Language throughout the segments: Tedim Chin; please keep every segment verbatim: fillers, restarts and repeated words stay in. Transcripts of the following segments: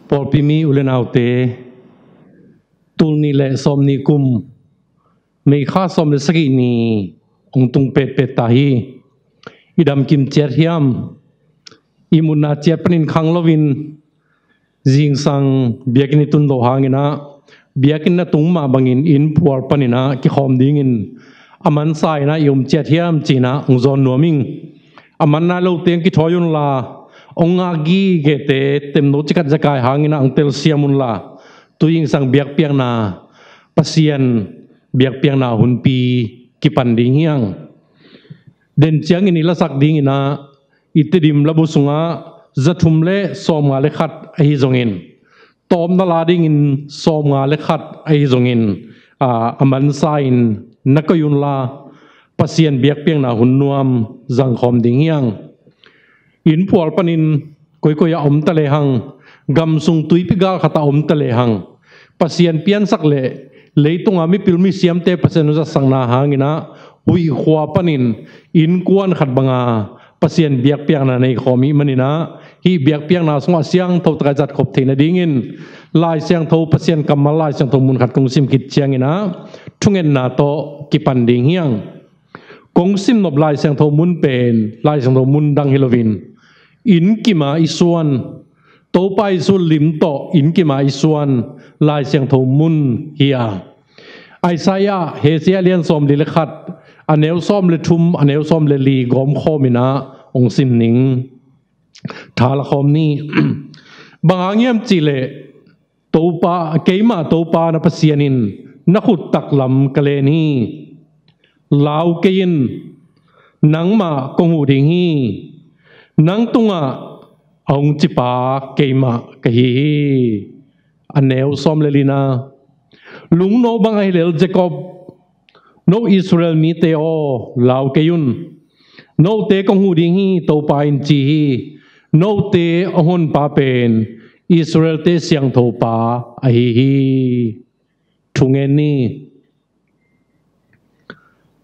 Pawlpi mi u le naute, tul nih le sawm nih kum, May kha sawm le sagih ni hong tung petpet ta hi. I damkim ciat hiam? I mutna ciat panin khang loin zingsang biakinn i tun loh hangin ah, biakinn a tung mah bangin inn phual panin ah kikhawm dingin a mansa in ah i om ciat hiam ci-in ah hong zawn nuam ing. A man nai lote hong kithawi unla, hong ngak gigete temno cikat zekai hangin ah hong telsiam unla, tu zingsang biakpiakna, Pasian biakpiakna hunpi kipan ding hi hang. Den ciangin i lasak dingin ah, i Tedim labu sungah za thum le sawmnga le khat ahi zongin, tawpna la dingin sawmnga le khat ahi zongin, a, a mansa in na koih unla, Pasian biakpiakna hun nuam zangkhawm ding hi hang. Inn phual panin koikoi ah om ta lehang, gam sung tuipi gal khat ah om ta lehang, Pasian piansak le leitunga mipil misiamte Pasian hong zatsakna hangin ah, huih khua panin innkuan khat banga Pasian biakpiakna nei khawm i hih manin ah, hih biakpiakna sungah siangtho takin zatkhop theih nadingin Lai Siangtho, Pasian kammal Lai Siangtho mun khat kong sim khit ciangin ah, thungetna tawh kipan ding hi hang. Kong simnop Lai Siangtho mun pen Lai Siangtho mun dang hi loin, inn kim a i suan, Topa Jesu lim tawh inn kim a i suan Lai Siangtho mun hi a, Isaiah, Hesia lian sawmli le khat, a neu sawm le thum, a neu sawm le li gawmkhawm in ah hong sim ning. Tha la khawm ni. Bang hang hiam cih leh, Topa, keimah Topa na Pasian in na khut taklam ka len hi. Lau kei in, nangmah kong huh ding hi. Nang tungah a hong cipa keimah ka hi hi. A neu sawm le lina. Lungno bang ahi lel Jacob, no Israel mite aw, lau kei un. Note kong huh ding hi, Topa in ci hi. Note a honpa pen Israel-te siangthopa ahi hi. Thungen ni.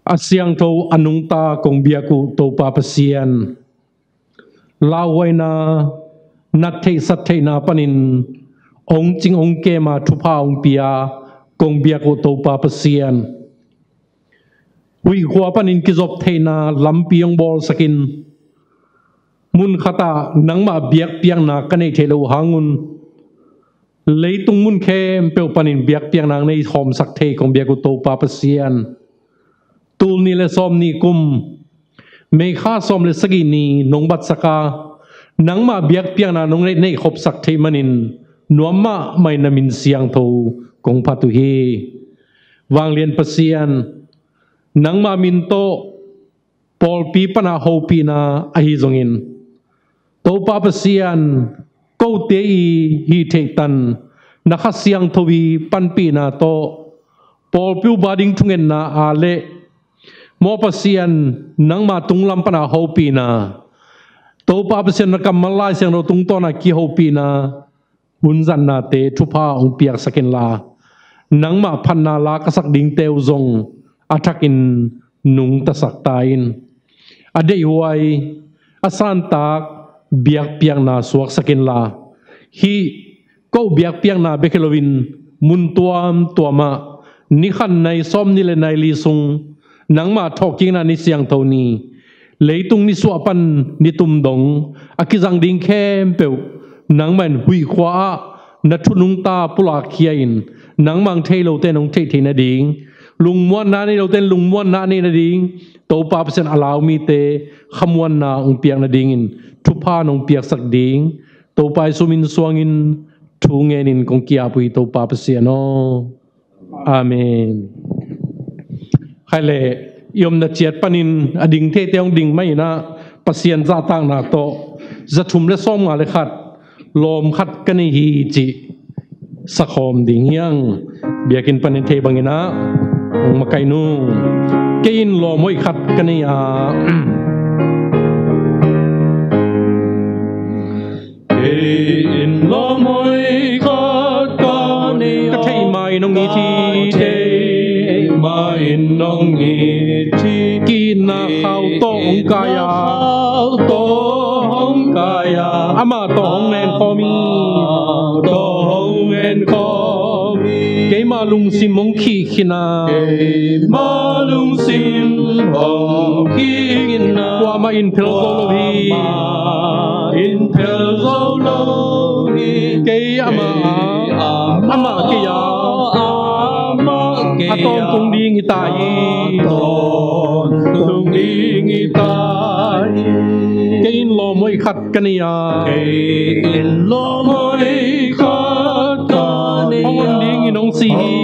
A siangtho a nungta kong biak uh Topa Pasian, lauhuaina, nat theih sat theihna panin hong cing hong kem a thupha hong pia kong biak uh Topa Pasian, huih khua panin kizop theihna lampi hong bawlsakin, mun khatah nangmah biakpiakna ka neih theih loh hangun, leitung mun khempeuh panin biakpiakna nei khawmsak thei kong biak uh Topa Pasian, tul nih le sawm nih kum, May kha sawm le sagih ni nong batsak a, nangmah biakpiakna nong neih, neih khopsak theih manin nuam mahmah in na min siangtho kong phat uh hi. Vanglian Pasian, nangmah min tawh pawlpi pana hopihna ahi zongin, Topa Pasian, kote i hih theihtan na Kha Siangtho i panpihna tawh pawlpi uh ba ding thungetna a le, maw Pasian, nangmah tunglam pana hopihna, Topa Pasian na kammal Lai Siangtho tungtawna kihopihna, hunzatnate thupha hong piaksak inla, nangmah phatna la ka sak dingte uh zong a thakin nungtasak ta in. A deihhuai, a santak biakpiakna suaksak inla, hih ko biakpiakna bek hi loin mun tuamtuamah ni khat nai sawm nih le nai li sung, nangmah thawhkikna ni siangtho ni, leitung ni suah pan ni tum dong a kizang ding khempeuh nangmah in huih khua ah na thu nungta pulakkhia in, nangmah hong thei lote in hong theih theih nading, lungmuanna nei lote in lungmuanna a neih nading, Topa Pasian a lau mite khamuanna hong piak nadingin thupha nong piaksak ding Topa Jesu min suangin thu ngenin kong ki-ap uh hi Topa Pasian aw. Amen. Khai le, i omna ciat panin a ding theite hong ding mah in ah, Pasian zahtakna tawh za thum le sawmnga le khat lawm khat ka nei hi cih sakhawm ding hi hang. Biakinn panin thei bangin ah hong makaih nu. Kei in lawm hoih khat ka nei a, kei in lawm hoih khat ka nei a, ka theih ma in hong it hi. Theih ma in hong it hi. Ki-itna khau tawh hong kai a, khau tawh hong Amah tawh hong ngen khawm hi. Keima lungsim hong khih khin a, kuamah in phel zo lo hi. Kei amah a, amah kei a, a tawntung ding hi ta hi. Kei in lawmhoih khat ka nei a, hong hon dingin hong si hi.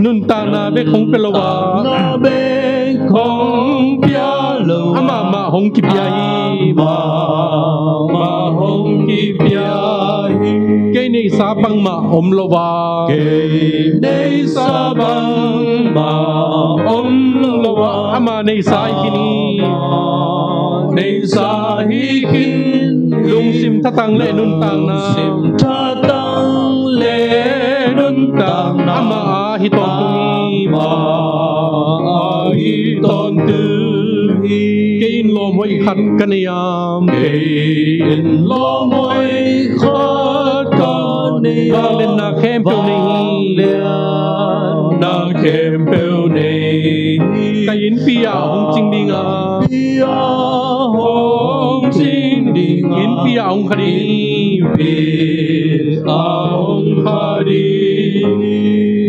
Nuntakna bek hong pia lo a, amah mah hong kipia hi. Kei neihsa bangmah om lo a, amah neihsa hi khin hi. Lungsim thatang le nuntakna, amah a hi tawntung hi. Kei in lawmhoih khat ka nei a, vangliatna khempeuh nei hi. Ka innpi ah hong cing ding a, innpi ah hong kha ding hi.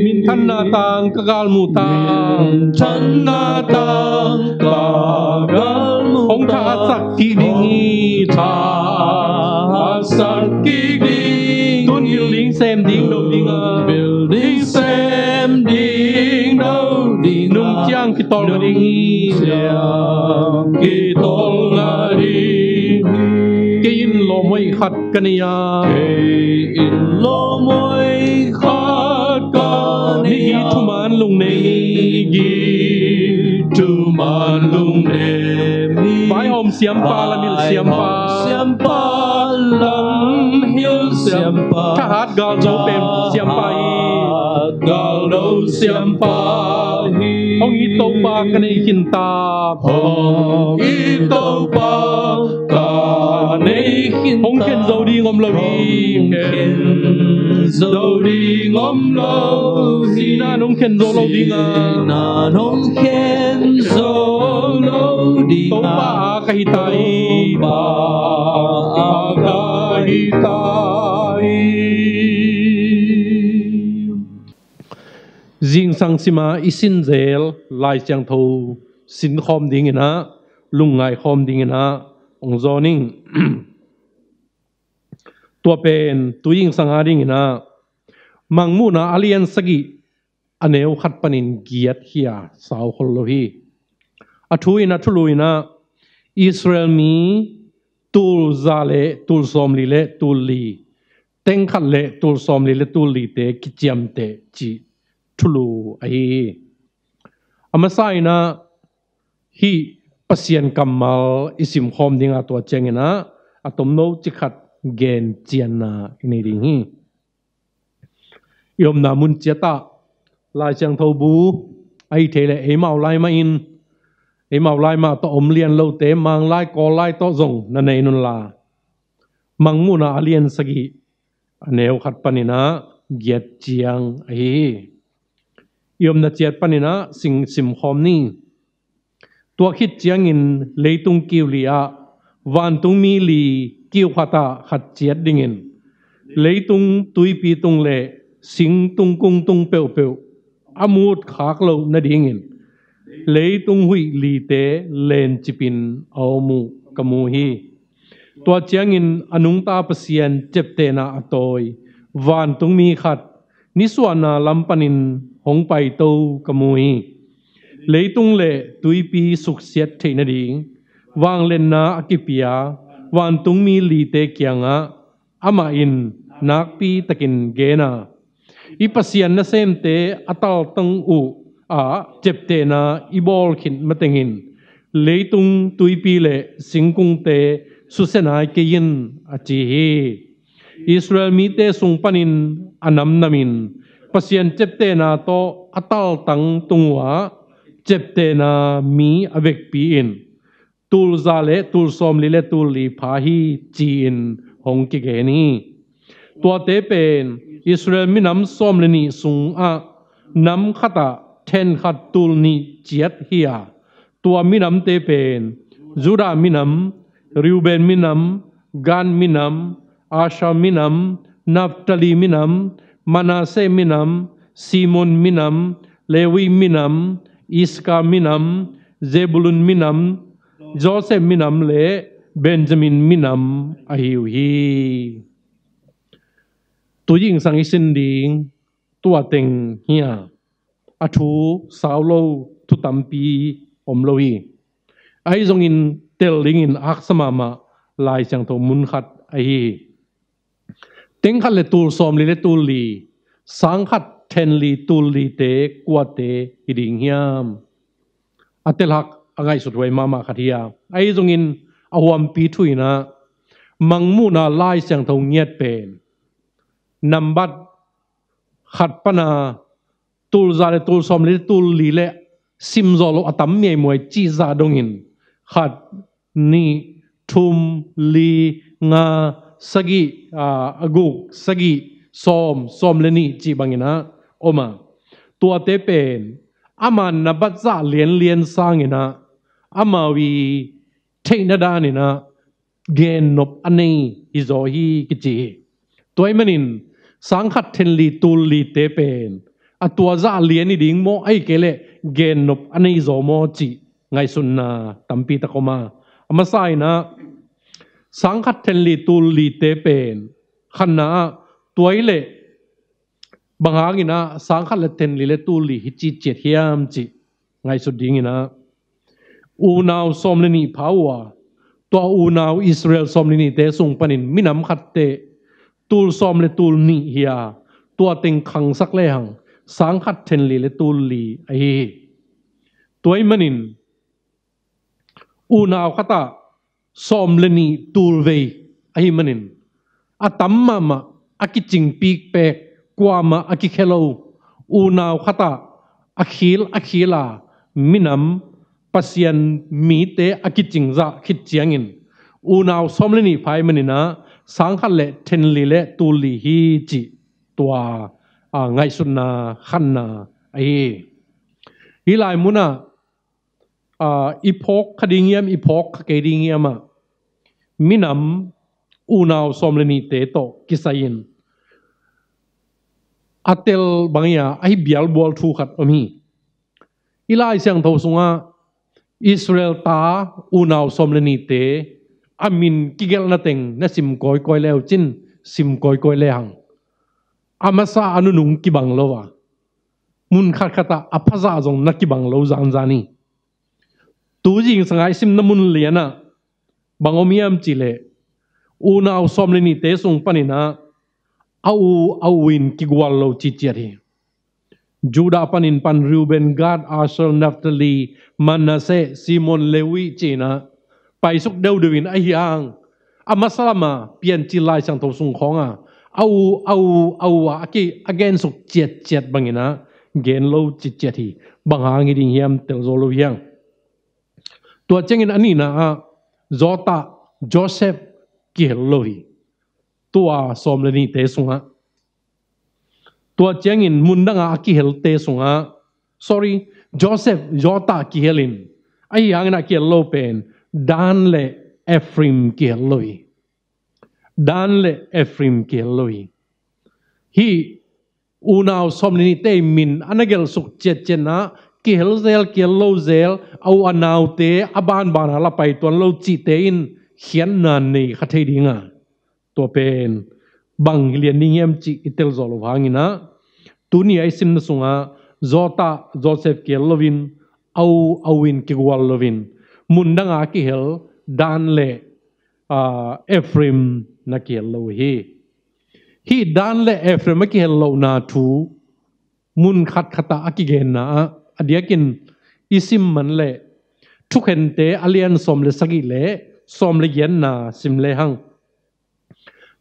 Minthanna tang ka galmuh tang, hong thahatsak kik ding hi. Tun building sem ding do ding a, nung ciang kitawlnga ding hi. Kei in lawmhoih khat ka nei a, migi thuman lungnei, vaihawm siampa, lamilh siampa, thahat galdo pen siampa hi. Hong it Topa ka nei khin ta. Hong khen zo ding om lo hi. Sihna in hong khen zo lo ding a, Topa a ka hi ta hi. Zingsang sima i sin zel Lai Siangtho sinkhawm dingin ah, lungngai khawm dingin ah hong zawn ing. Tua pen tu zingsang a dingin ah Mangmuhna a lian sagih, a neu khat panin giat hi a, sau khol lo hi. A thu in, a thulu in ah Israel mi tul za le tul sawmli le tul li, teng khat le tul sawmli le tul lite kiciamteh cih thulu ahi hi. A masa in ah hih Pasian kammal i simkhawm ding a, tua ciangin ah a tomno cikhat gen cianna i nei ding hi. I omna mun ciat ah Lai Siangtho bu, ahih kei leh eimau lai mah in, eimau lai mah tawh om lian lote, Manglai Kawllai tawh zong na nei un la, Mangmuhna a lian sagih, a neu khat panin ah giat ciang ahi hi. I omna ciat panin ah simkhawm ni. Tua khit ciangin leitung kiu li ah vantungmi li kiu khat ah khat ciat dingin, leitung tuipi tung le sing tungkung tung peuhpeuh a mut khak loh nadingin leitung huih lite lencipin a om uh ka mu hi. Tua ciangin a nungta Pasian ciaptehna a tawi vantungmi khat nisuahna lam panin hong paito ka mu hi. Leitung le tuipi suksiat theih nading vangliatna a kipia vantungmi lite kiangah amah in nakpi takin gen a, i Pasian nasemte a taltang uh ah ciaptehna i bawl khit matengin leitung tuipi le singkungte susia nai kei in, a ci hi. Israel mite sung panin a namnamin Pasian ciaptehna tawh a taltang tung uh ah ceptena mi a vekpi in tul za le tul sawmli le tul li pha hi ci-in hong kigen hi. Tuate pen Israel minam sawm le nih sungah nam khatah then khat tul nih ciat hi a, tua minamte pen Judah minam, Reuben minam, Gad minam, Asher minam, Naphtali minam, Manasseh minam, Simeon minam, Levi minam, Issachar minam, Zebulun minam, Joseph minam le Benjamin minam ahi uh hi. Tuzingsang i sin ding tua teng hi a, a thu sau lo, thu tampi om lo hi. Ahi zongin tel dingin a haksa mahmah Lai Siangtho mun khat ahi hi. Teng khat le tul sawmli le tul li, sang khat then li tul lite kuate hi ding hiam? A telhak a ngaihsut huai mahmah khat hi a, ahi zongin a huampi thu in ah Mangmuhna Lai Siangtho ngiat pen nambat khat pana tul za le tul sawmli le tul li le simzawh lo a tam miaimuai cih zah dongin khat, nih, thum, li, nga, sagih, a, a guk, sagih, sawm, sawm le nih cih bangin ah om a, tuate pen ama nambat zah lianlian sangin ah amau i theihna danin ah gennop a nei hi zaw hi kici hi. Tua ahih manin sang khat then li tul lite pen a tua zah lian hi ding maw, ahih kei leh gennop a nei zaw maw cih ngaihsutna tampi tak om a, a masa in ah sang khat then li tul lite pen khatna ah tua hi leh bang hangin ah sang khat le then li le tul li hi ci ciat hiam cih ngaihsut dingin ah unau sawm le nih pha uh a, tua unau Israel sawm le nihte sung panin minam khatte tul sawm le tul nih hi a, tua teng khangsak lehang sang khat then li le tul li ahi hi. Tua ahih manin unau khatah sawm le nih tul vei ahih manin a tam mahmah, a kicing pikpek, kuamah a kikhia lo, unau khatah a khil a khil a minam Pasian mite a kicing zah khit ciangin unau sawm le nih pha ahih manin ah sang khat le then li le tul li hi cih tua, a, ngaihsutna khatna ahi hi. Hih lai munah, a, i phawk kha ding hiam, i phawk kha kei ding hiam ah minam unau sawm le nihte tawh kisai-in a tel bang hi a, ahi bialbual thu khat om hi. I Lai Siangtho sungah Israel ta unau sawm le nihte a min kigelhna teng na sim kawikawi le uh cin, sim kawikawi lehang a masa a nunung kibang lo a, mun khatkhatah a phazah zong na kibang lo zanzan hi. Tuzingsang a i simna mun lianah bang om hiam cih leh unau sawm le nihte sung panin ah a u a u in kigual lo ciciat hi. Judah panin pan Reuben, Gad, Asher, Naphtali, Manasseh, Simeon, Levi ci-in ah paisuk deuhdeuh in ahi hang a masa lama Piancil Lai Siangtho sung khawngah a u a u a u a a ki a gensuk ciatciat bangin ah gen lo ciciat hi. Bang hang hi ding hiam tel zo lo hi hang. Tua ciangin a nihna ah Jotah, Joseph kihel lo hi. Tua sawm le nihte sungah, tua ciangin mundanga a kihelte sungah, sorry, Joseph, Jotah kihelin, ahi hangin a kihel lo pen Dan le Ephraim kihel lo hi. Dan le Ephraim kihel lo hi. Hih unau sawm le nihte min a na gelsuk ciatciatna, kihel zel, kihel lo zel, a u a naute a banbana la pai tuan lo cihte in khiatna nei kha thei dinga, tua pen bang hi lian ding hiam cih i tel zawh loh hangin ah, tuni a i simna sungah Jotah, Joseph kihel loin, a u a u in kigual loin, mundanga kihel Dan le, aa, Ephraim na kihel lo hi. Hih Dan le Ephraim a kihel lohna thu mun khatkhatah a kigenna ah a diakin i sim man leh Thukhente a lian sawm le sagih le sawm le giatna sim lehang,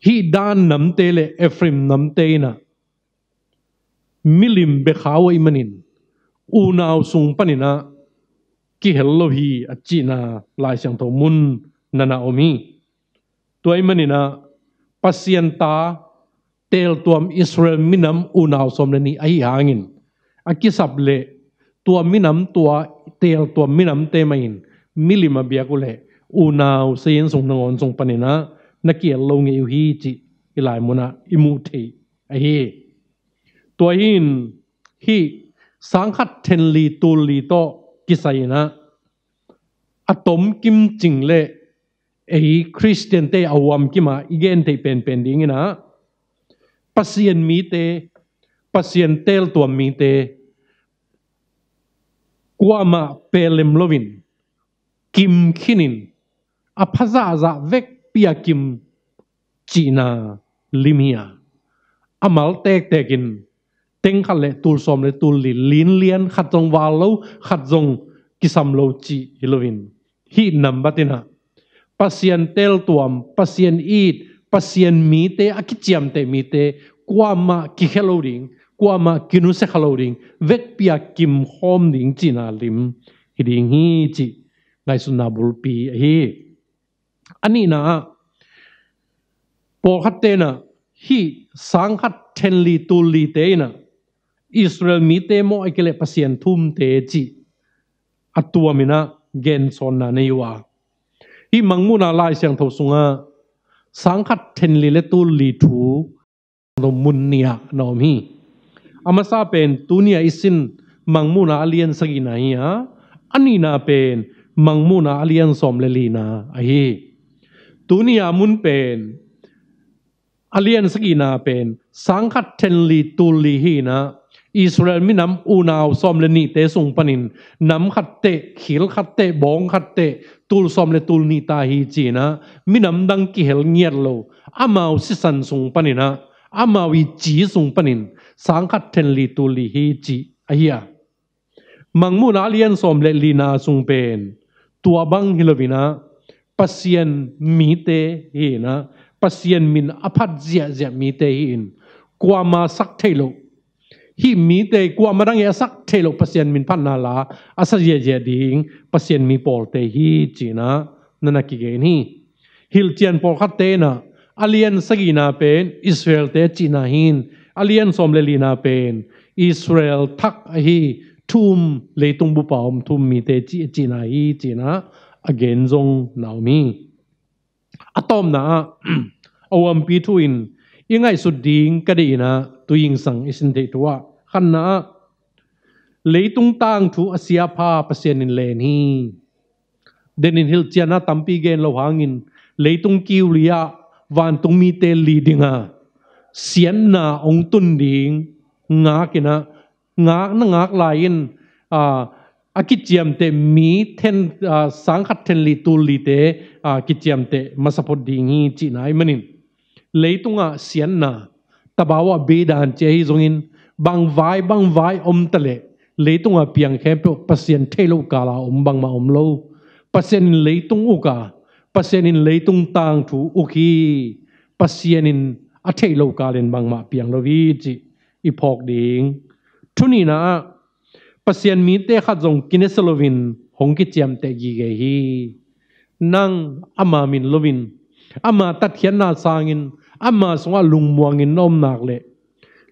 hih Dan namte le Ephraim namte in ah milim bia kha uh ahih manin unau sung panin ah kihel lo hi a cihna Lai Siangtho mun nana om hi. Tua ahih manin ah Pasian ta teeltuam Israel minam unau sawm le nih ahi hangin a kisap leh tua minam, tua teeltuam minamte mah in milim a biak uh leh unau sayin sung nangawn sung panin ah na kihel lo ngei uh hi cih i lai munah i muh theih ahi. Tua hi-in hih sangkhat thenli tulli tawh kisai-in ah a tomkim cing leh ei Khristiante a huamkim a i gen theih penpen dingin ah Pasian mite, Pasian teeltuam mite kuamah pelem loin kim khinin a phazahzah vekpi a kim cihna lim hi a, a mal tektekin teng khat le tul sawm le tul li linlian, khat zong val lo, khat zong kisam lo cih hi loin hih nambat in ah Pasian teeltuam, Pasian it, Pasian mite, a kiciamteh mite kuamah kikhia lo ding, kuamah kinusia kha lo ding, vekpi a kim khawm ding cihna lim hi ding hi cih ngaihsutna bulpi ahi. A nihna ah pawlkhatte in ah hih sangkhat thenli tullite in ah Israel mite maw, ahih kei leh Pasian thumte cih a tuamin ah gensawnna nei uh a, hih Mangmuhna Lai Siangtho sungah sangkhat thenli le tulli thu mun nih ah na om hi. A masa pen tuni a i sin Mangmuhna a lian sagihna hi a, a nihna pen Mangmuhna a lian sawm le lina ahi. Tuni a mun pen a lian sagihna pen sangkhat thenli tulli hi-in ah Israel minam unau sawm le nihte sung panin nam khat teh, khil khat teh, bawng khat teh, tul sawm le tul nih ta hi ci-in ah minam dang kihel ngiat lo, amau sisan sung panin ah, amau i ci sung panin sangkhat thenli tulli hi cih ahi a. Mangmuhna a lian sawm le lina sung pen tua bang hi loin ah Pasian mite hi-in ah Pasian min a phat ziahziah mite hi-in kuamah sak theih loh, hih mite kuamah dang hi a sak theih loh Pasian min phatna la a sa ziahziah ding Pasian mi pawlte hi ci-in ah na na kigen hi. Hilhcian pawlkhatte in ah a lian sagihna pen Israelte cihna hi-in, a lian sawm le lina pen Israel thak ahi thu-um, leitung bup a om thu-um mite cih, cihna hi ci-in ah a gen zong na om hi. A tawpna ah a huampi thu-in i ngaihsut ding ka deih in ah Tuing Sang i sin theih thu ah khatna ah leitung tangthu a siapha Pasian in len hi. Denin hilhcianna tampi gen lo hangin leitung kiu li ah vantung mite li dinga siatna hong tun ding ngak in ah, ngak na ngak lai-in, aa, a kiciamteh mi then, aa, sangkhat thenli tullite, aa, kiciamteh masa phot ding hi cihna ahih manin leitungah siatna, tabau ah beidan ci ahi zongin, bang vai bang vai om ta leh leitungah piang khempeuh Pasian theih loh kala om bangmah om lo. Pasian in leitung uk a, Pasian in leitung tangthu uk hi. Pasian in a theih loh kalin bangmah piang lo hi cih i phawk ding. Thu nihna ah Pasian mite khat zong kinesa loin hong kiciamteh gige hi. Nang ama min loin, ama tatkhiatna sangin, ama sungah lungmuangin na om nak leh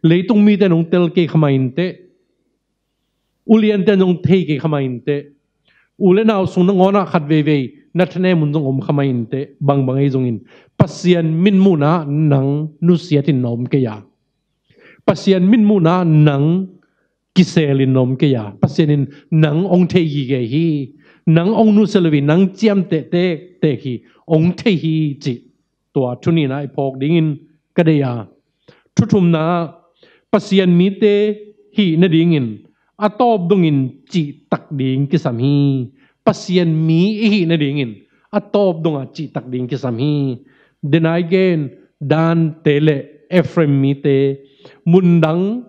leitung mite in hong tel kei kha mah inteh, uliante in hong thei kei kha mah inteh, u le nau sung nangawn ah khat veivei na thanem hun zong om kha mah inteh, bangbang ahi zongin Pasian mitmuhna nang nusiatin na om kei a, Pasian mitmuhna nang kiselin na om kei a, Pasian in nang hong thei gige hi. Nang hong nusia lo hi, nang ciamteh tektek hi, hong thei hi cih tua thu nihna i phawk dingin ka deih a. Thu thumna ah Pasian mite hih nadingin a tawp dongin cihtak ding kisam hi. Pasian mi i hih nadingin a tawp dongah cihtak ding kisam hi. Denai gen, Dante le Ephraim mite mundang,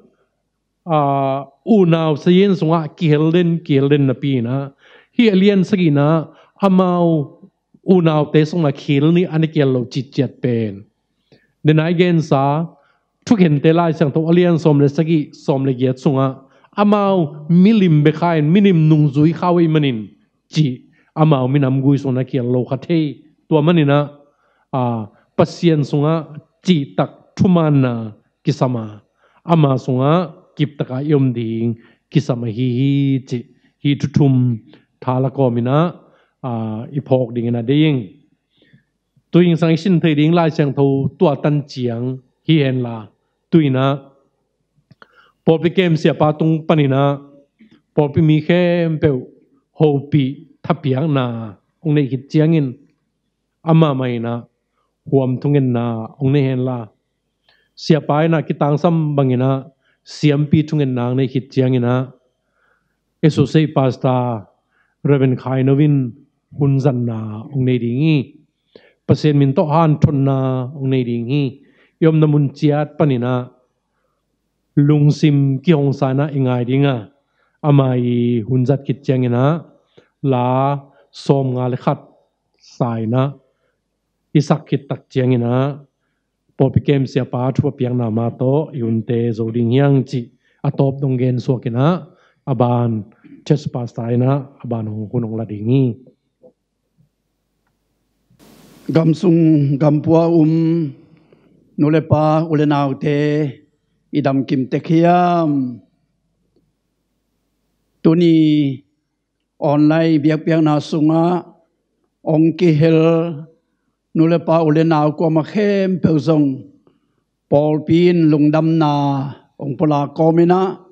aa, unau sayin sungah kihel den, kihel den napi-in ah hih a lian sagihna ah amau unaute sungah khil nih a na kihel loh citciat pen. Denai gensa Thukhente Lai Siangtho a lian sawm le sagih, sawm le giat sungah amau milim bia kha-in, milim nungzui kha uh ahih manin cih amau minam gui sungah na kial lo kha thei. Tua maninah, aa, Pasian sungah cihtak thumaanna kisam a, ama sungah kiptaka i om ding kisam ahi hi cih, hih thu thum thala kawminah, aa, i phawk dinginah deih ing. Tuingsang i sin thei ding Lai Siangtho tua tan ciang hi henla, tuinah pawlpi kem siapa tung paninah pawlpi mi khempeuh hopih thapiakna hong neih khit ciangin, amah mah inah huam thungetna hong nei henla, siapa inah kitangsam banginah siampi thungetna hong nei khit cianginah Associate Pastor Reverend Khai Novin hunzatna hong nei ding hi. Pasian min tawh hanthotna hong nei ding hi. I omna mun ciat paninah lungsim kihongsa inah i ngai dinga, ama i hunzat khit cianginah la sawmnga le khat sa inah i sak khit tak cianginah pawlpi kem siapa thupha piakna mah tawh i hunte zo ding hi hang cih a tawp dong gen suakinah a ban Church Pastor inah a ban hong hun hong la ding hi. Gamsung gampua um nu le pa u le naute, i damkim tek hiam? Tuni online biakpiakna sungah hong kihel nu le pa u le nau kuamah khempeuh zong pawlpi in lungdamna hong pulak kawminah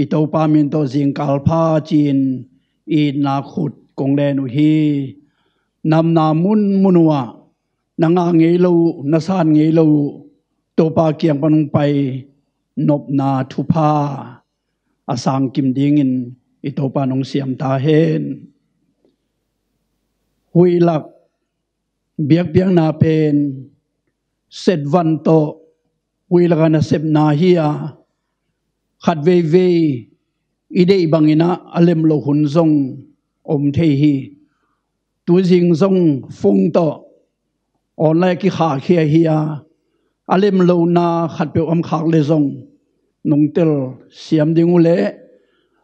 i Topa min tawh zingkal pha ci-in i itna khut kong len uh hi. Namna munmun uhah na ngah ngei lo uh, na san ngei lo uh, Topa kiang pan hong pai nopna thupha a sangkim dingin i Topa nong siam ta hen. Huihlak biakpiakna pen setvan tawh huihlak a nasepna hi a, khat veivei i deih banginah a lem lo hun zong om thei hi. Tuzing zong phone tawh online kikhahkhia hi a, a lem lohna khatpeuh om khak le zong nong tel siam ding uh leh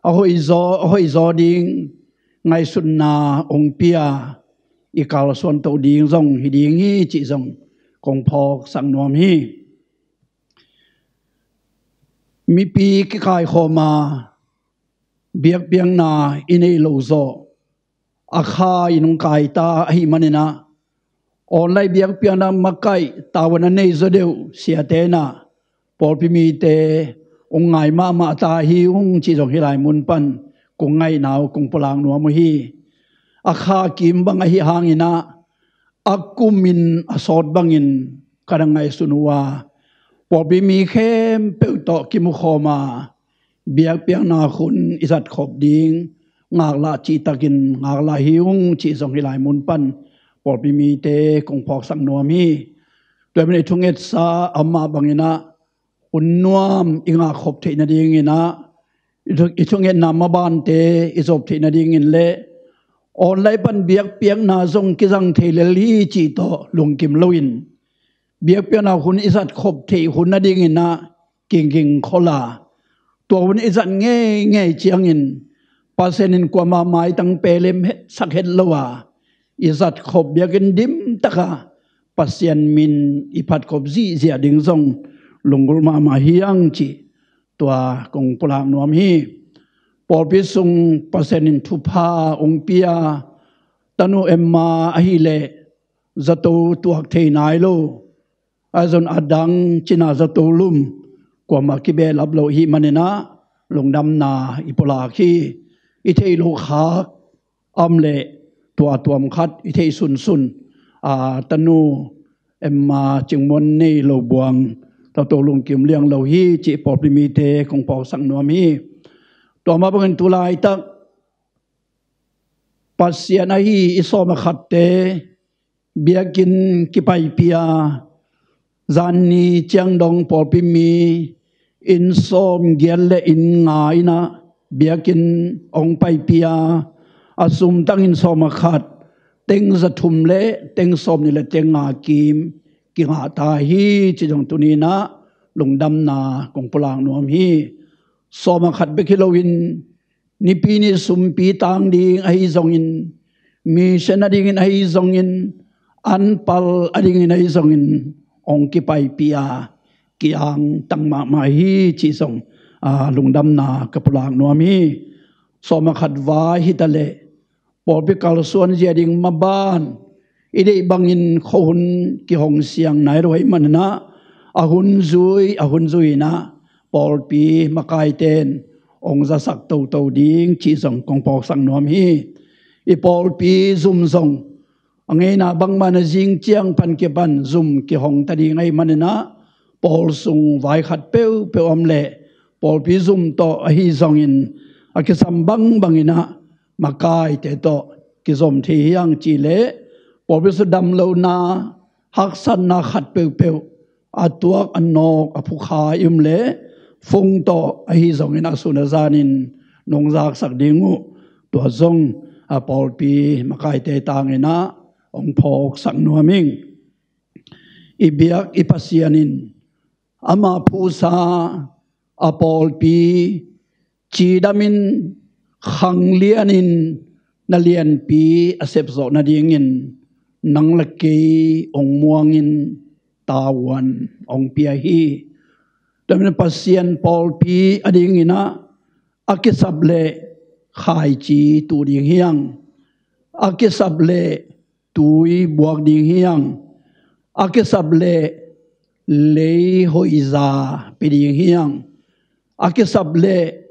a hoihzaw, a hoihzaw ding ngaihsutna hong pia i kalsuan to ding zong hi ding hi cih zong kong phawksak nuam hi. Mipi kikaikhawm a biakpiakna i nei lo zawh a kha in hong kaita ahih maninah online biakpiakna makaih tavuan a nei zaw deuh siate inah pawlpi mite hong ngai mahmah ta hi ung cih zong hih lai mun pan kong ngaihna uh kong pulak nuam uh hi. A kha kim bang ahi hanginah a kumin a sawt bangin ka na ngaihsun uh a, pawlpi mi khempeuh tawh kimukhawm a biakpiakna hun i zatkhop ding ngaklah cihtakin ngaklah hi ung cih zong hih lai mun pan pawlpi mite kong phawksak nuam hi. Tua hi manin i thungetsa amah banginah hun nuam i ngakkhop theih nadinginah i thu-, i thungetna mabante i zop theih nadingin le online pan biakpiakna zong kizang thei lel hi cih tawh lungkim loin biakpiakna hun i zatkhop theih hun nadinginah kingking khol a, tua hun i zat ngeingei ciangin Pasian in kuamah maitang pelem het sak het lo a, i zatkhop biakinn dimtaka Pasian min i phatkhop zihziah ding zong lunggulh mahmah hi hang cih tua kong pulak nuam hi. Pawlpi sung Pasian in thupha hong pia tanu Emma ahileh zato tuak thei nai lo, a zon a dang cina zato lum kuamah kibehlap lo hi maninah lungdamna i pulak hi. I theih loh khak om leh tua tuam khat i theih sunsun a tanu Emma Cingmuan Nei Lo Buang zato lungkim liang lo hi cih pawlpi mite kong phawksak nuam hi. Tua mah bangin tu laitak Pasian ahi i sawm a khatte biakinn kipaipih a, zanni ciang dong pawlpi mi inn sawm giat le inn nga inah biakinn hong paipih a, a sumtangin sawm a khat teng za thum le teng sawm nih le teng nga kim kingah ta hi cih zong tuninah lungdamna kong pulak nuam hi. Sawm a khat bek hi loin nipi ni sumpi tang ding ahi zongin, mission a dingin ahi zongin, anpal a dingin ahi zongin, hong kipaipih a, kiang tang mahmah hi cih zong, a, lungdamna ka pulak nuam hi. Sawm a khat vai hi ta leh, pawlpi kalsuan zia ding maban, i deih bangin khuahun kihong siang nai lo ahih manin ah, a hun zui, a hun zui in ah, pawlpi makaite in hong zasak toto ding cih zong kong phawksak nuam hi. I pawlpi zum zong, a ngeina bangmah in ah zing ciang pan kipan zum kihong ta ding ahih manin ah, pawl sung vai khat peuhpeuh om leh, pawlpi zum tawh ahi zongin, a kisam bangbang in ah, makaite tawh kizom thei hi hang cih leh, pawlpi sung damlohna, haksatna khat peuhpeuh, a tuak, a nawk, a phukha i om leh, phone tawh ahi zongin a sun a zanin nong zaksak ding uh, tua zong a pawlpi makaite tang in ah hong phawksak nuam ing. I biak i Pasian in ama phuhsa a pawlpi cidamin, khanglianin, na lianpi a sepzawh nadingin, nang le kei hong muangin, tavuan hong pia hi. Tua manin Pasian pawlpi a dingin ah, a kisap leh khaici tu ding hi hang, a kisap leh tui buak ding hi hang, a kisap leh lei hoihza pia ding hi hang, a kisap leh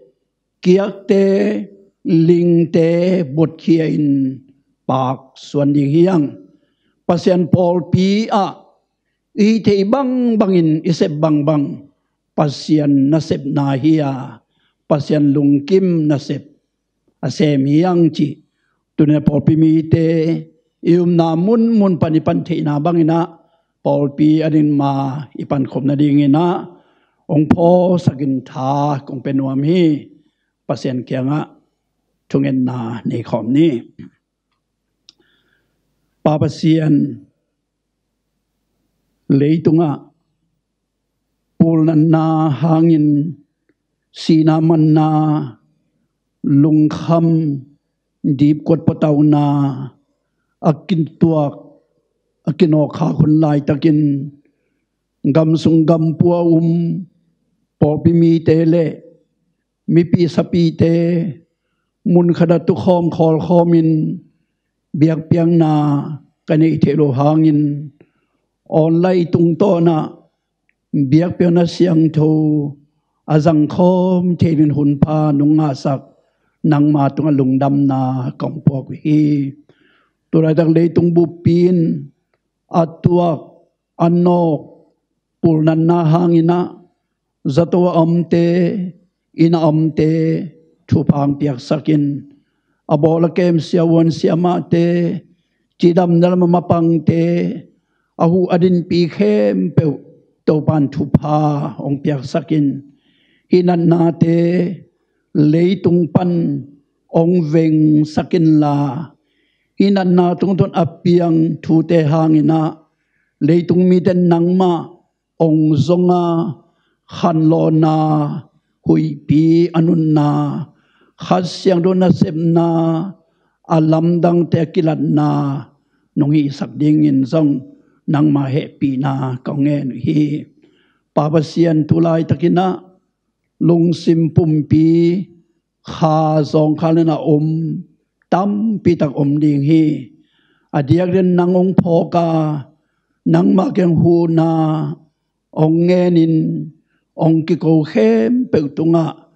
kiakte, lingte botkhia in paksuan ding hi hang. Pasian pawlpi ah i hih theih bangbangin i sep bangbang, Pasian nasepna hi a, Pasian lungkim nasep a sem hi hang cih, tuni-in pawlpi mite i omna munmun pan i pan theihna bangin ah, pawlpi a ding ma i pankhop nadingin ah, hong phawksak in tha kong pia nuam hi. Pasian kiangah thungetna nei khawm ni. Pa Pasian, leitungah pulnatna hangin sihna manna, lungkham, dipkuat pawtauna a kituak, a kinawkkhak hun laitakin, gamsung gampua um pawlpi mite le mipi sapite mun khatah tukhawm khawlkhawmin biakpiakna ka neih theih loh hangin, online tungtawnah biakpiakna siangtho a zangkhawm theih dingin hunpha nong ngahsak nangma tungah lungdamna kong puak uh hi. Tulaitak leitung buppi in a tuak, a nawk pulnatna hangin ah, zato a omte, inn a omte thupha hong piaksak in, a bawl a kem siavuan siamahte, cidamna lam a mapangte, a huh a dinpi khempeuh Topa'n thupha hong piaksak in, hih natnate leitung pan hong vengsak inla, hih natna tungtawn a piang thute hangin ah, leitung mite nangmah hong zong a, khanlawhna, huihpi a nunna, Kha Siangtho nasepna a lamdangte a kilatna nong hihsak dingin zong nangma hehpihna kong ngen uh hi. Pa Pasian, tu laitakin ah lungsim pumpi kha zawngkhal in a om tampi tak om ding hi. A diakdiakin nang hong phawk a, nangma kiang huhna hong ngenin, hong kiko khempeuh tungah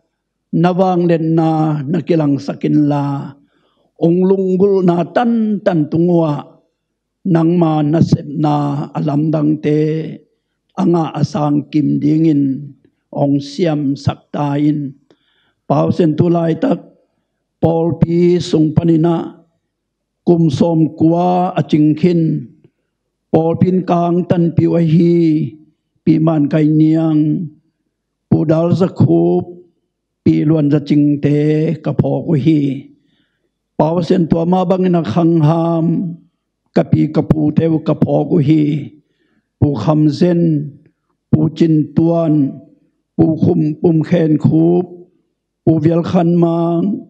na vangliatna na kilangsak inla, hong lunggulhna tantan tung uhah nangma nasepna a lamdangte a ngah a sangkim dingin hong siamsak ta in. Pa Pasian, tu laitak pawlpi sung panin ah kum sawmkua a cing khin, pawlpi in kangtanpih uh ahi Pi Man Kai Niang, Pu Dal Za Khup, Pi Luan Za Cingte ka phawk uh hi. Pa Pasian, tua mah bangin a khangham ka pi ka pute uh ka phawk uh hi. Pu Kham Zen, Pu Cin Tuan, Pu Khum, Pum Khen Khup, Pu Vial Khan Mang,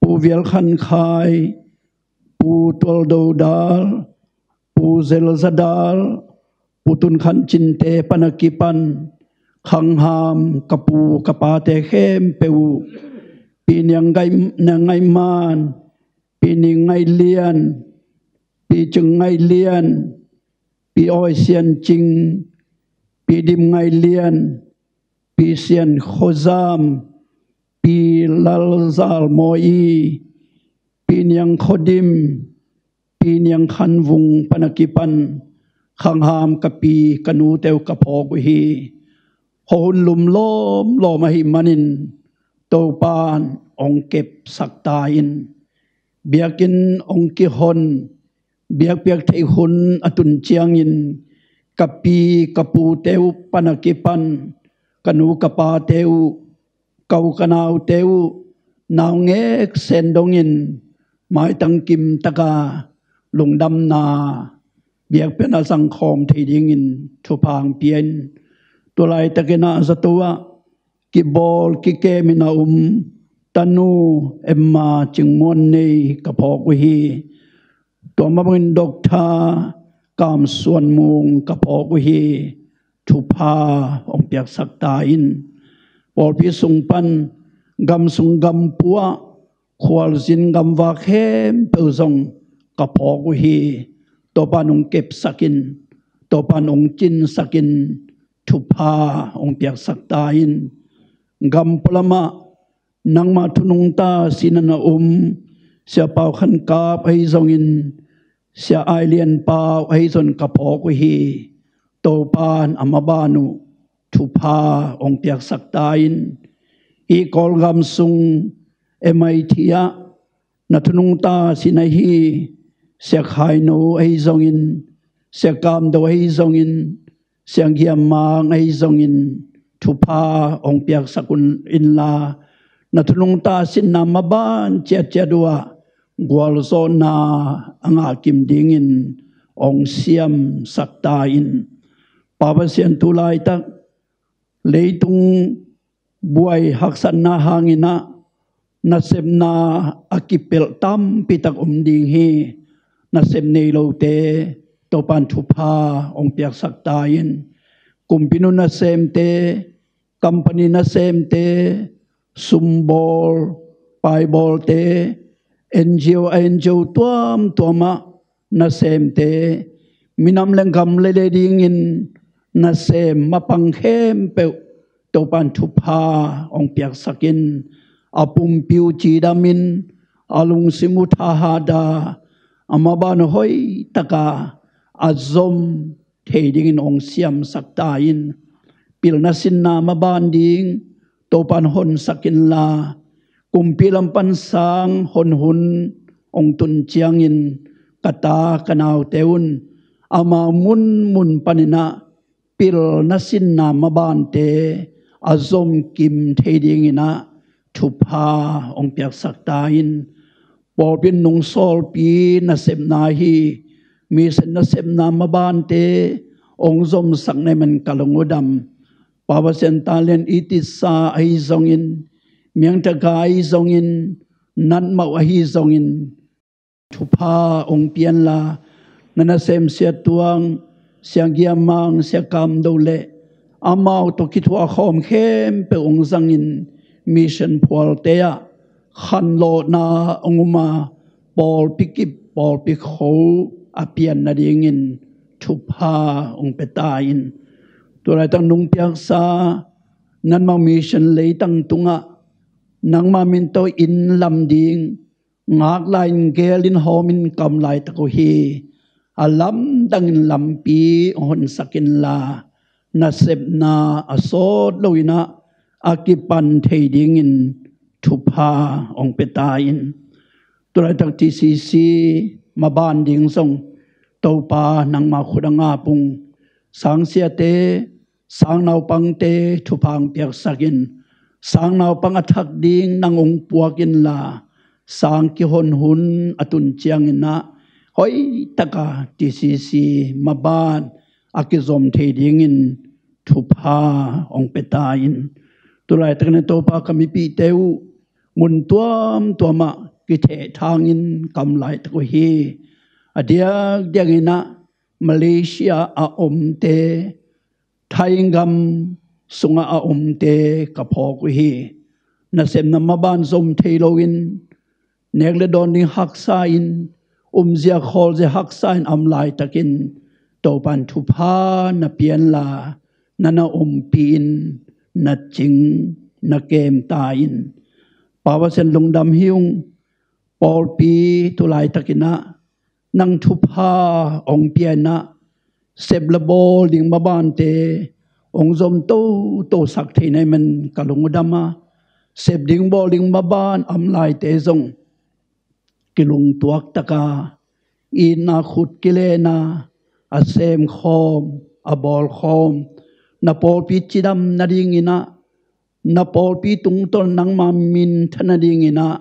Pu Vial Khan Khai, Pu Tual Do Dal, Pu Zel Za Dal, Pu Tun Khan Cin te pan a kipan khangham ka pu ka pate khempeuh uh, Pi Niang Ngai, Niang Ngai Man, Pi Ning Ngai Lian, Pi Cing Ngai Lian, Pi Awi Sian Cing, Pi Dim Ngai Lian, Pi Sian Kho Zam, Pi Lal Zal Mawi, Pi Niang Kho Dim, Pi Niang Khan Vung pan a kipan khangham ka pi ka nute uh ka phawk uh hi. Hawh hun lum lawmlawm ahih manin Topa'n hong kepsak ta in. Biakinn hong kihon, biakpiak theih hun a tun ciangin ka pi ka pute uh pan a kipan ka nu ka pate uh, ka u ka naute uh, naungek sen dongin maitang kim taka lungdamna biakpiakna zangkhawm thei dingin thupha hong pia in. Tua laitakin ah zato ah kibawl kikemin a um tanu Emma Cing Muan Nei ka phawk uh hi. Tua mah bangin Doctor Kam Suan Mung ka phawk uh hi. Thupha hong piaksak ta in. Pawlpi sung pan, gam sung gam pua, khualzin gamvak khempeuh zong ka phawk uh hi. Topa'n hong kepsak in, Topa'n hong cinsak in, thupha hong piaksak ta in. Gam pualamah nangmah thunungta sinan a um Sia Pau Khan Kap ahi zongin, Sia Ai Lian Pau ahi zong ka phawk uh hi. Topa'n a maban uh thupha hong piaksak ta in. Hih Kawlgam sung M I T ah na thunungta sin ahi Sia Khai No ahi zongin, Sia Kam Do ahi zongin, Sia Ngiam Mang ahi zongin thupha hong piaksak un inla, na thunungta sinna maban ciatciat uh ah gualzawhna a ngah kim dingin hong siamsak ta in. Pa Pasian, tu laitak leitung buai haksatna hangin ah nasepna a kipelh tampi tak om ding hi. Nasep nei lote Topa'n thupha hong piaksak ta in. Kumpinu nasemte, company nasemte, sumbawl paibawlte, N G O, N G O tuamtuam ah nasemte, minam le gam le lei dingin nasem mapang khempeuh Topa'n thupha hong piaksak in. A pumpi uh cidamin, a lungsim uh thahada, a maban uh hoihtaka a zom thei dingin hong siamsak ta in. Pilna sinna maban ding Topa'n honsak inla, kumpi lam pan sang hon hun hong tun ciangin ka ta ka naute un amau munmun panin ah pilna sinna mabante a zom kim thei dingin ah thupha hong piaksak ta in. Pawlpi nungsawlpi nasepna hi, mission nasepna mabante hong zomsak na hih manin ka lung uh dam. Pa Pasian, talent i tisa ahi zongin, miangtaka ahi zongin, natmau ahi zongin, thupha hong pia inla, na nasem Sia Tuang, Sia Ngiam Mang, Sia Kam Do le amau tawh kithuah khawm khempeuh hong zangin, mission phualte ah khanlawhna hong um a, pawlpi kip pawlpi kho a pian nadingin thupha hong pia ta in. Tu laitak nungpiaksa nanmau mission leitang tungah nangma min tawh inn lam ding ngak lai-in gel in hawm in ka om laitak uh hi. A lamdangin lampi hong honsak inla, nasepna a sawt loin ah a kipan thei dingin thupha hong pia ta in. Tu laitak T C C maban ding zong Topa nangma khut ah ngap ung. Sangsiate, sangnaupangte thupha hong piaksak in. Sangnaupang a thak ding nang hong puak inla, sang kihon hun a tun ciangin ah hoihtaka T C C maban a kizom thei dingin thupha hong pia ta in. Tu laitakin Topa, ka mipihte uh mun tuamtuam ah kithehthangin ka om laitak uh hi. A diakdiakinah Malaysia a omte, Thai gam sungah a omte ka phawk uh hi. Nasepna maban zom thei loin, nek le dawn ding haksa in, umzia khawlzia haksa in a om laitakin Topan thupha na pianla, na na ompih in, na cing na kem ta in. Pa Pasian, lungdam hi ung. Pawlpi tu laitakinah nang thupha hong pianah, sep le bawl ding mabante hong zom toto sak thei na hih man ka lung uh dam a, sep ding bawl ding maban a om laite zong kilungtuak taka, itna khut kilena, a semkhawm, a bawlkhawm, na pawlpi cidam nadinginah, na pawlpi tungtawn nangma minthan nadinginah,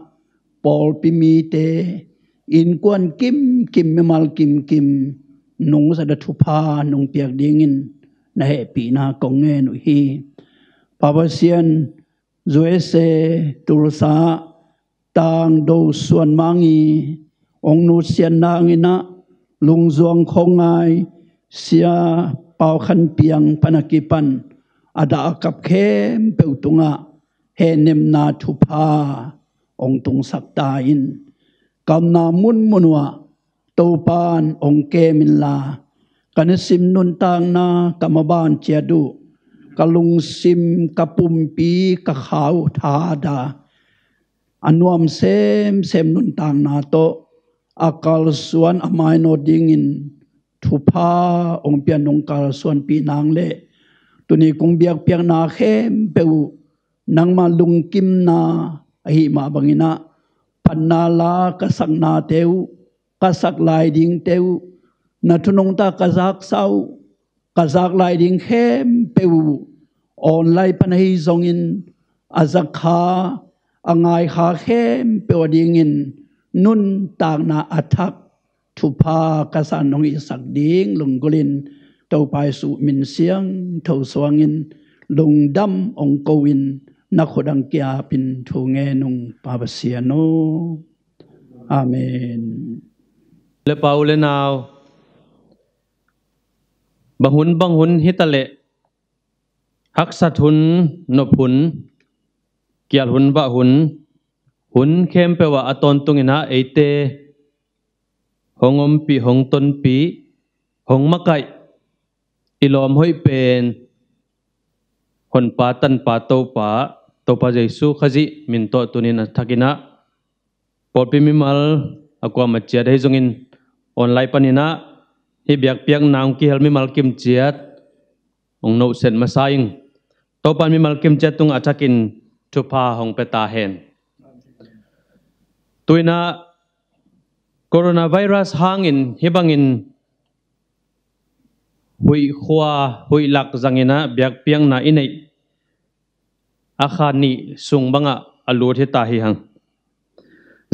pawlpi mite, innkuan kimkim, mimal kimkim nungzat a thupha nong piak dingin na hehpihna kong ngen uh hi. Pa Pasian, U S A, Tulsa, Tangdo Suan Mang i hong nutsiatna hanginah, Lungzuang Khong Ngai, Sia Pau Khan Piang pan a kipan a dah a kap khempeuh tungah hehnemna thupha hong tungsak ta in. Ka omna munmun uh ah Topan hong kem inla, ka nisim nuntakna ka maban ciat uh, ka lungsim, ka pumpi, ka kha uh thahat a, a nuam semsem nuntakna tawh a kalsuan a mainawt dingin thupha hong pia, nong kalsuanpih nang leh, tuni kong biakpiakna khempeuh uh nangma lungkimna ahih mah banginah, phatna la ka saknate uh, ka sak lai dingte uh, na thu nungta ka zaksa uh, ka zak lai ding khempeuh uh, online pan ahi zongin, a zakkha, a ngaikha khempeuh a dingin nuntakna a thak thupha ka san nong hisak ding lunggulhin, Topa Jesu min siangtho suangin lungdam hong ko-in, na khut hong kiapin thu ngen ung, Pa Pasian aw. Amen. Le pa u le nau, bang hun bang hun hi ta leh, haksat hun, nop hun, kial hun, vah hun, hun khempeuh ah a tawntungin ah eite hong ompih, hong tonpih, hong makaih i lawm hoih pen Honpa Tanpa Topa, Topa Jesu Khazih min tawh tunin a thakin ah pawlpi mimal a kuamah ciat ahi zongin online panin ah hih biakpiakna hong kihel mimal kim ciat hong nohset masa ing. Topan mimal kim ciat tungah a thakin thupha hong pia ta hen. Tu-in ah coronavirus hangin hih bangin huih khua, huih lak zangin ah biakpiakna i neih a kha nih sung bangah a lut hi ta hi hang.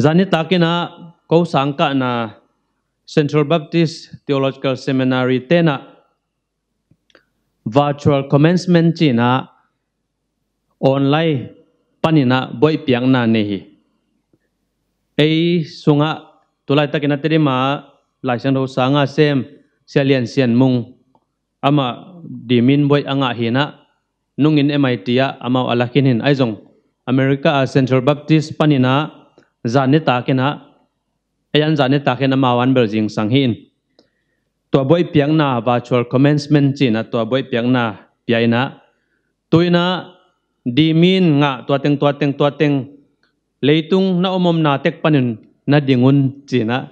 Zan nitak in ah ko sangkahna Central Baptist Theological Seminary ten ah virtual commencement ci-in ah online panin ah buaihpiakna nei hi. Ei sungah tu laitakin ah Tedim ah Lai Siangtho sanga sem Sia Lian Sian Mung, amah dimin buaih a ngah hi-in ah, nungin M I T ah amau a la khin hi-in, ahi zong America ah Central Baptist panin ah zan nitak in ah, ei an zan nitak in amau an bel zingsang hi-in, tua buaihpiakna virtual commencement ci-in ah tua buaihpiakna pia in ah, tu-in ah dimin ngah tua teng, tua teng, tua teng, leitung na om omna tek panin na ding un ci-in ah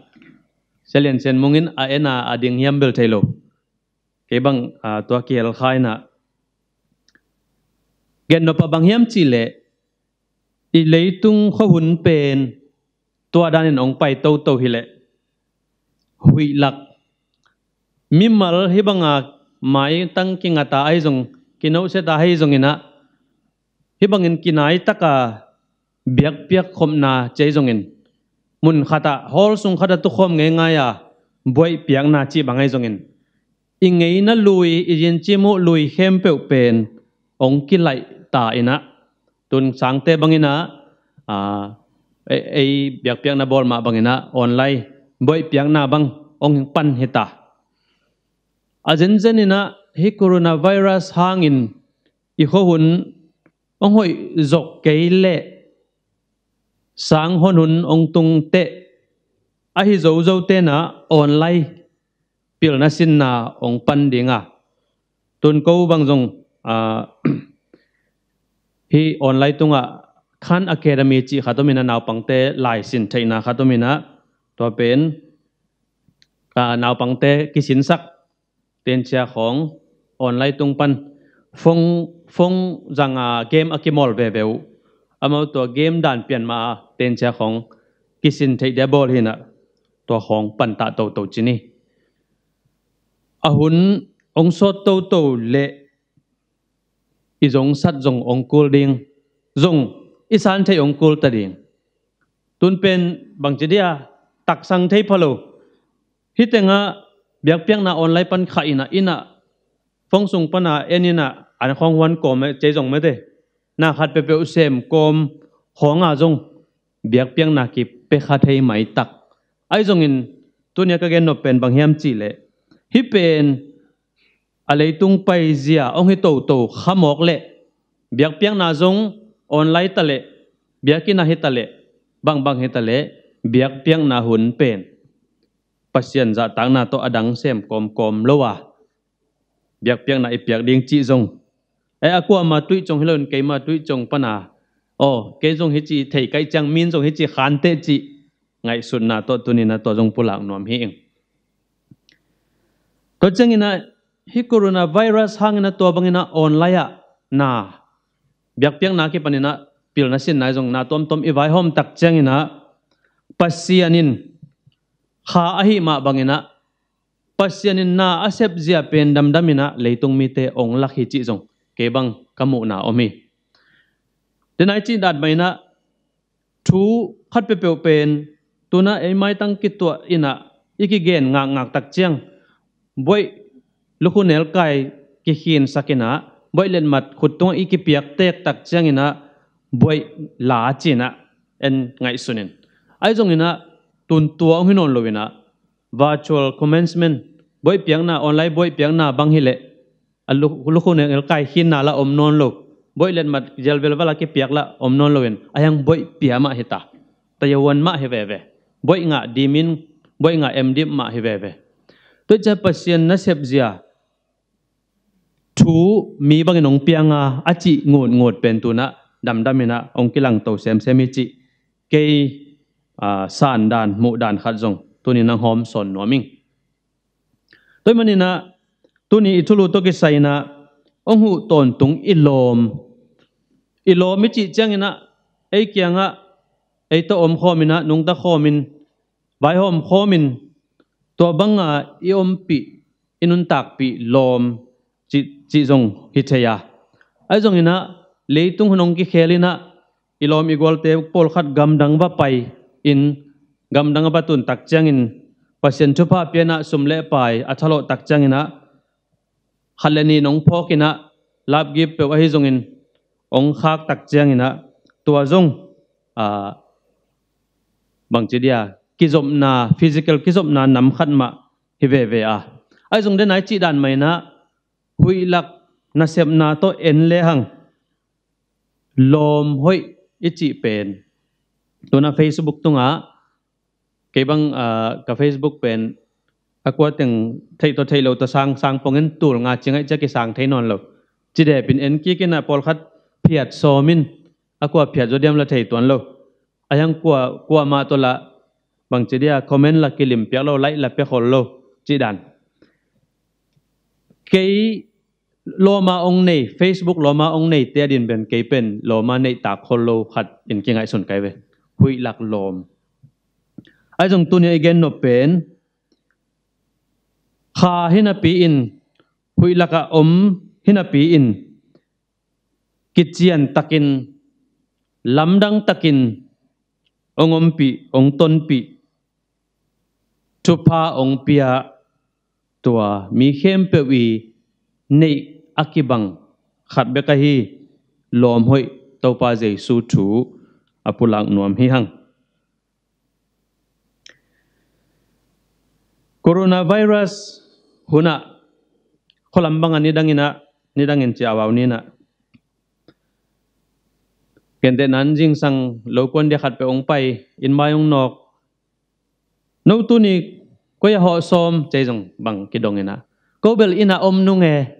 Sia Lian Sian Mung in a en a, a ding hiam bel thei lo. Kei bang, ah, tua kihel kha in ah, gen nop ah bang hiam cih leh, i leitung khuahun pen tua danin hong pai toto hi leh, huih lak, mimal hih banga maitang kingat a ahi zong, kinohset a ahi zongin ah, hih bangin kinai taka biakpiak khopna ci ahi zongin, mun khatah, hall sung khatah tukhawm ngeingai a buaihpiakna cih bang ahi zongin, i ngeina lui, i zincim uh lui khempeuh pen hong kilaih ta in ah, tun sangte bangin ah, aa, Ei, ei biakpiakna bawl mah bangin ah online buaih piakna bang hong pan hi ta. A zenzen in ah hih coronavirus hangin i khuahun hong hoih zok kei leh sang hon hun hong tung teh, ahi zozo ten ah online pilna sinna hong pan ding a. Tun ko bang zong, ah, hih online tungah Khan Academy cih khat om in ah, naupangte laisin theihna khat om in ah, tua pen, ah, naupangte kisinsak tencia khawng online tung pan phone, phone zanga game a kimawl veve uh. Amau tua game dan pian mah a tencia khawng kisin theih dia bawl hi in ah, tua khawng pan ta toto ci ni. A hun hong sawt toto leh i zong sat zong hong kul ding, zong i san theih hong kul ta ding. Tun pen bangci dia taksang thei pha lo. Hih tengah biakpiakna online pan khah in ah, in ah phone sung pan a en in ah, an khawng huan kawm e, cei zong mete, na khat peuhpeuh sem kawm khawng a zong biakpiakna kipia kha thei maitak. Ahi zongin tuni a ka gen nop pen bang hiam cih leh, hih pen a leitung paizia hong hi toto kha mawk leh, biakpiakna zong online ta leh, biakinn ah hi ta leh, bangbang hi ta leh, biakpiakna hun pen Pasian zahtakna tawh a dang sem kawmkawm lo a, biakpiakna i piak ding cih zong, ei, a kuama tuih cong hi loin keima tuih cong pan a, aw, kei zong hih ci thei kaih ciang, min zong hih ci khanteh cih ngaihsutna tawh tuni in ah tua zong pulak nuam hi ing. Tua ciangin ah hih coronavirus hangin ah tua bangin ah online ah na biakpiakna kipanin ah pilna sinna zong na tuamtuam i vaihawm tak ciangin ah, Pasian in kha ahih mah bangin ah, Pasian in na a sepzia pen damdam in ah leitung mite hong lak hi cih zong kei bang ka muhna om hi. Denai cih dan mah in ah thu khat peuhpeuh pen tun ah ei maitang kituah in ah i kigen ngakngak tak ciang, buaih lukhu nelkai kikhinsak in ah, buaih letmat khut tungah i kipiak tek tak ciangin ah, buaih la ci in ah en ngaihsun in. Ahi zongin ah tun tua hong hi nawn lo in ah, virtual commencement, buaih piakna, online buaih piakna bang hi leh, a lu-, lukhu nelkai khinna lah om nawn lo, buaih letmat zial velval a kipiak lah om nawn lo in, a hiang buaih pia mah hi ta, tayawan mah hi veve, buaih ngah dimin, buaih ngah emdim mah hi veve. Tua ciang Pasian na sepzia thu mi bangin hong piang a, a cih ngutngut pen tun ah damdam in ah hong kilangto semsem hi cih kei, ah, sandan, muhdan khat zong tuni in ah hong hawm sawn nuam ing. Tua ahih manin ah tuni i thulu tawh kisai in ah hong huh tawntung i lawm. I lawm i cih ciangin ah ei kiangah ei tawh om khawm in ah, nungta khawm in, vaihawm khawm in, tua banga i ompih, i nuntakpih lawm cih, cih zong hi thei a. Ahi zongin ah leitung hun hong kikhel in ah, i lawm i gualte pawlkhat gamdang va pai in, gamdang a va tun tak ciangin Pasian thupha pia in ah sum le pai a thalawh tak ciangin ah, khat le nih nong phawk in ah, lapgip peuh ahi zongin hong khak tak ciangin ah, tua zong, ah, bangci dia, kizopna, physical kizopna nam khat mah hi veve a. Ahi zong denai cih dan mah in ah, huih lak nasepna tawh en lehang lawm hoih i cih pen, tun ah Facebook tungah, kei bang, ah, ka Facebook pen a kua teng theih tawh theih lo tawh sang, sang pongin tul nga ci ngaih ciang kisang thei nawn lo. Ci depin en kik in ah, pawlkhat phiat sawm in, a kua phiat zaw diam lah thei tuan lo. A hiang kua, kuamah tawh lah bangci dia comment lah kilim piak lo, like lah pia khol lo cih dan. Kei lawm a hong nei, Facebook lawm a hong neite a din pen kei pen lawm a neih tak khol lo khat in kingaihsun kai ve. Huih lak lawm. Ahi zong tuni a i gen nop pen, kha hi napi in, huih lakah om hi napi in, kician takin, lamdang takin hong ompih, hong tonpih, thupha hong pia, tua mi khempeuh i neih a kibang khat bek ahi lawm hoih Topa Jesu thu a pulak nuam hi hang. Coronavirus hunah khualam bangah nidangin ah, nidangin ciah a vau ninah, gentehnan zingsang lokuan dia khat peuh hong pai, inn mai hong nawk. No tuni koi-ah hawh sawm, cei zong bang kidong inah, ko bel innah om nung e,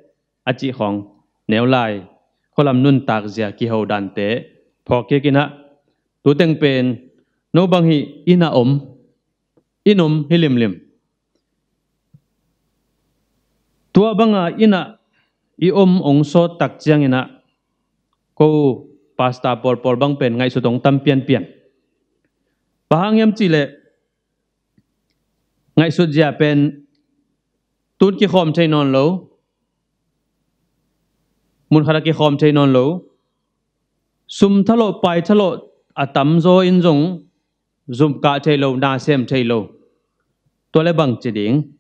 a cih khawng neu lai. Khualam nuntak zia kiho dante phawk kik inah, tu teng pen no bang hi, innah om, inn om hi limlim. Tua banga innah i om hong sawt tak cianginah, ko pastor pawlpawl bang pen ngaihsut hong tam pianpian. Bang hang hiam cihleh, ngaihsut zia pen tun kikhawm thei nawn lo, mun khatah kikhawm thei nawn lo, sum thalawh, pai thalawh a tamzaw in zong zum kah thei lo, na sem thei lo. Tua le bang ci ding?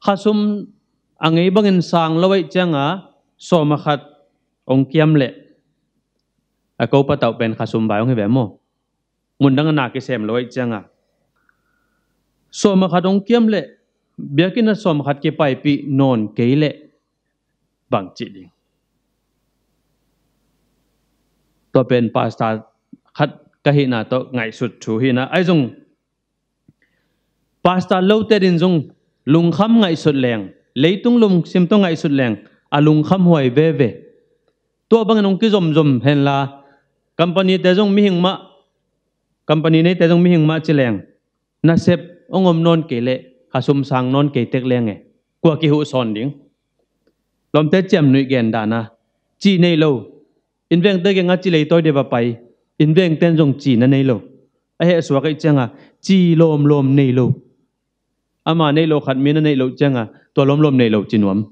Khasum a ngei bangin sang lo aih cianga, sawm a khat hong kiam leh, a ko patauh pen khasum vai hong hi ve maw? Mundang a na kisem lo aih cianga, sawm a khat hong kiam leh, biakinn ah sawm a khat kipaipih nawn kei leh, bang cih ding? Tua pen pastor khat ka hihna tawh ngaihsut thu hinah, ahi zong pastor lote din zong lungkham ngaihsut leng, leitung lungsim tawh ngaihsut leng, a lungkham huai veve. Tua bangin hong kizomzom henla, company te zong mihing mah, company neite zong mihing mah ci leng, nasep hong om nawn kei leh, khasum sang nawn kei tek leng e, kua kihuh sawn ding? Lawmte ciamnuih gen dana, ci nei lo. Innvengte kiangah ci leitawi deuh a pai, innvengten zong ci na nei lo. A hehsuak aih cianga, ci lawmlawm nei lo. Ama neih loh khat mi na neih loh cianga, tua lawmlawm nei lo ci nuam.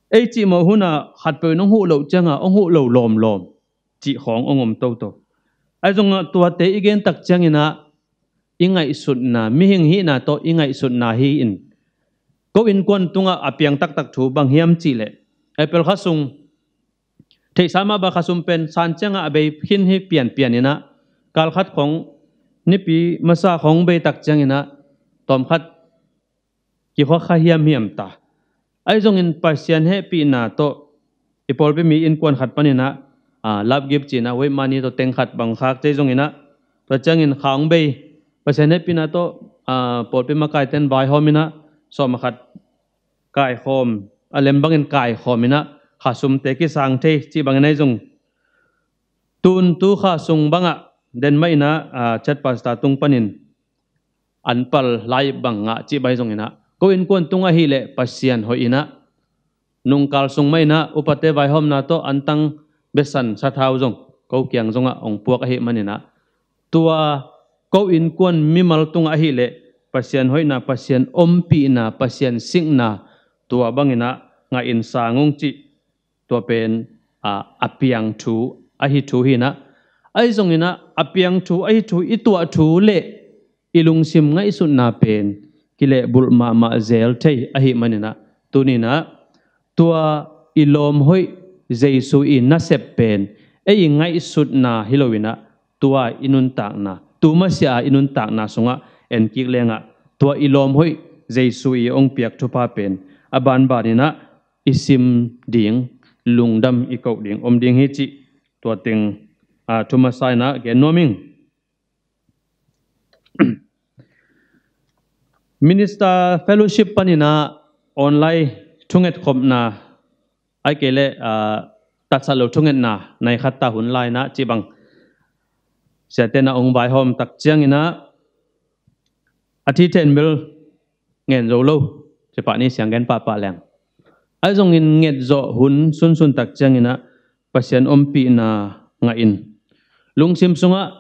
Ei cihmawh hunah khatpeuh in hong huh loh cianga, hong huh lo lawmlawm cih khawng hong om toto. Ahi zongah tuate i gen tak cianginah, i ngaihsutna, mihing hihna tawh i ngaihsutna hi-in, ko innkuan tungah a piang taktak thu bang hiam cihleh, April kha sung, theihsa mah bang khasum pen san ciangah a bei khin hi pianpian inah, kalkhat khawng, nipi masa khawng bei tak cianginah, tawmkhat kikhua kha hiamhiam ta. Ahi zongin Pasian hehpihna tawh i pawlpi mi innkuan khat paninah, a, lapgip cinah, wave money tawh teng khat bang khak cei zonginah, tua ciangin kha hong bei, Pasian hehpihna tawh, a, pawlpi makaiten vaihawm inah, sawm a khat kaikhawm, a lem bangin kaikhawm inah, khasumte kisang thei cih bangin ahi zong, tun tu kha sung bangah den mah inah, a, chat pastor tung panin an pal lai bang ngah cih bai zonginah, ko innkuan tung ahihleh Pasian hoih inah, nungkal sung mah inah upate vaihawmna tawh antang besan sathau zong ko kiang zongah hong puak ahih maninah, tua ko innkuan mimal tungah ahihleh Pasian hoihna, Pasian ompihna, Pasian sikna, tua banginah ngah in sang ung cih, tua pen, a, a piang thu ahi thu hinah. Ahi zonginah a piang thu ahi thu i tuah thu le i lungsim ngaihsutna pen kilehbulh mahmah zel thei ahih maninah, tuninah tua i lawm hoih Jesu i nasep pen ei i ngaihsutna hi loinah, tua i nuntakna, tu masiah i nuntakna sungah en kik lengah, tua i lawm hoih Jesu i hong piak thupha pen a banbaninah i sim ding, lungdam i koh ding om ding hi cih, tua teng, a, thu masa inah gen nuam ing. Minister Fellowship paninah online thungetkhopna, ahih kei leh, a, tatsat lo thungetna nai khat ta hun lai inah cih bang, siate na hong vaihawm tak cianginah, a thithen bel ngen zo lo, cipah ni siang gen pahpah leng. Ahi zongin nget zawh hun sunsun tak cianginah Pasian ompihna ngah in. Lungsim sungah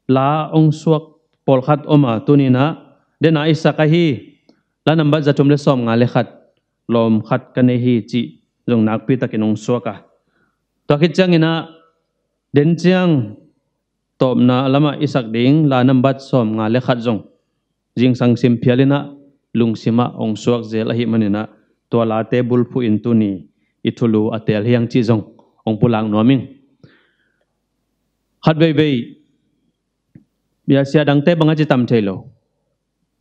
la hong suak pawlkhat om a, tuninah dena i sak ahi, la nambat zathum le sawmnga le khat, lawm khat ka nei hi cih zong nakpi takin hong suak a. Tua khit cianginah den ciang tawpna lamah i sak ding la nambat sawmnga le khat zong zingsang sim phial inah, lungsimah hong suak zel ahih maninah, tua late bulphuh in tuni i thulu a teel hiang cih zong hong pulak nuam ing. Khat veivei, bia sia dangte bang a ci tam thei lo.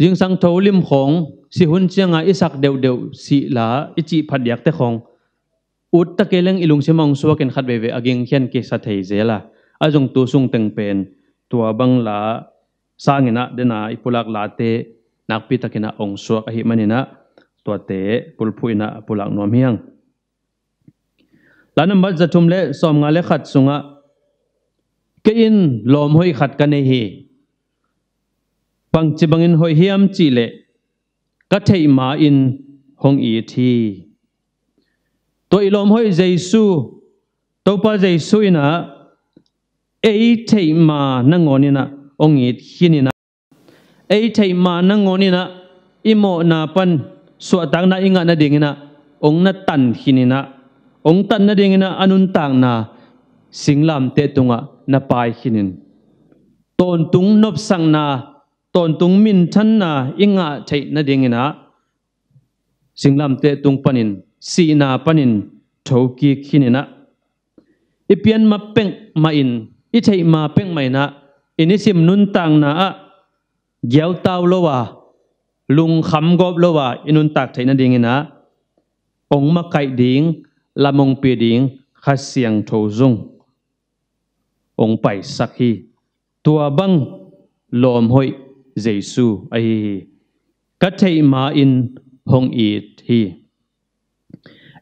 Zingsang tho lim khawng, sih hun cianga i sak deuhdeuh sihla i cih phadiakte khawng, ut takei leng i lungsim a hong suakin khat veivei a gingkhian kisa thei zel a, a zong tu sung teng pen tua bang la sanginah dena i pulak late nakpi takinah hong suak ahi maninah tuate pulphuh inah a pulak nuam hiang. La nambat zathum le sawmnga le khat sungah kei in lawm hoih khat ka nei hi. Bangci bangin hoih hiam cihleh ka theih ma-in hong it hi. Tua i lawm hoih Jesu, Topa Jesu inah ei theih ma nangawn inah hong it khin inah, ei theih ma nangawn inah i mawhna pan suahtakna i ngah nadinginah hong na tan khin inah, hong tan nadinginah a nuntakna singlamteh tungah na pai khinin, tawntung nopsakna, tawntung minthanna i ngah theih nadinginah singlamteh tung panin, sihna panin thokik khin inah, i pian ma pengmahin, i theih ma pengmahinah i nisim nuntakna ah giautau lo a, lungkham gawp lo a i nuntak theih nadinginah hong makaih ding, lam hong pia ding Kha Siangtho zong hong paisak hi. Tua bang lawm hoih Jesu ahi hi. Ka theih ma-in hong it hi.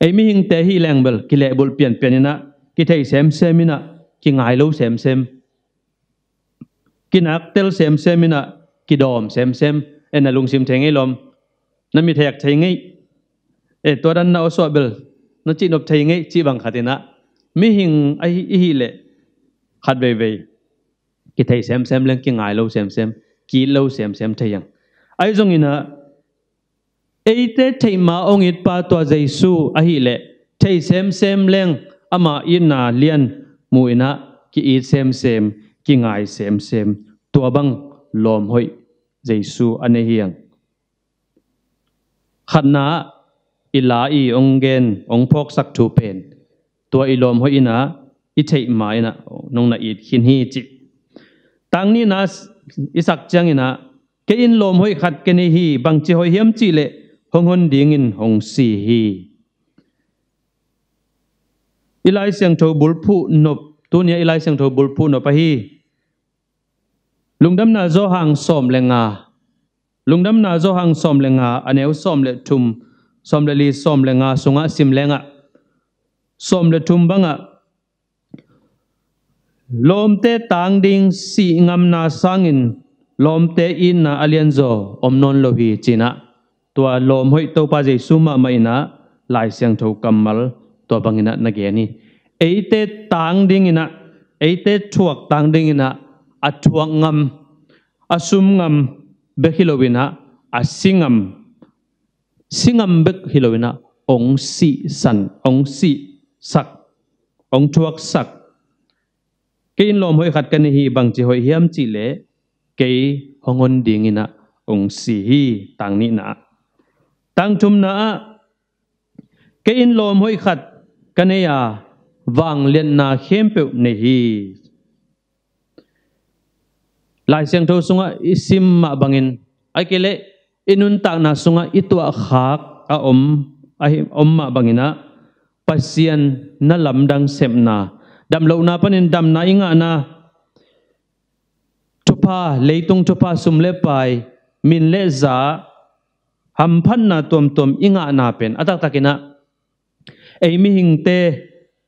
Ei mihingte hi leng bel kilehbulh pianpian inah, kithei semsem inah, kingai lo semsem, kinaktel semsem inah, kidawm semsem. E, na lungsim thei ngei lawm, na mit hek thei ngei. E, tua dan na awsuah bel na cihnop thei ngei cih bang khat inah, mihing ahi, i hih leh khat veivei kithei semsem leng kingai lo semsem, ki-it lo semsem thei hiang. Ahi zonginah eite theih ma hong itpa tua Jesu ahih leh thei semsem leng ama itna lian mu inah ki-it semsem, kingai semsem. Tua bang lawm hoih Jesu a nei hiang. Khatna ah i la i hong gen, hong phawksak thu pen tua i lawm hoih inah i theih ma inah nong na it khin hi cih. Tang nihna i sak cianginah kei in lawm hoih khat ka nei hi, bangci hoih hiam cihleh hong hon dingin hong si hi. I Lai Siangtho bulphuh nop, tunia i Lai Siangtho bulphuh nop ahi. Lungdamna Johan sawm le nga, Lungdamna Johan sawm le nga, a neu sawm le thum, sawm le li, sawm le nga sungah sim lengah, sawm le thum bangah lawmte tang ding sih ngamna sangin lawmte itna a lianzaw om nawn lo hi cinah, tua lawm hoih Topa Jesu mahmah inah Lai Siangtho kammal tua banginah na gen hi. Eite tang dinginah, eite thuak tang dinginah a thuak ngam, a sum ngam bek hi loinah, a si ngam, si ngam bek hi loinah hong sihsan, hong sihsak, hong thuaksak. Kei in lawm hoih khat ka nei hi, bangci hoih hiam cihleh kei hong hon dinginah hong si hi. Tang nihna ah. Tang thumna ah, kei in lawm hoih khat ka nei a, vangliatna khempeuh nei hi. Lai Siangtho sungah i sim mah bangin, ahih kei leh i nuntakna sungah i tuahkhak a om, a hi, om mah banginah Pasian na lamdang sepna, damlohna panin damna i ngahna, thupha, leitung thupha, sum le pai, min le za, hamphatna tuamtuam i ngahna pen a taktakinah ei mihingte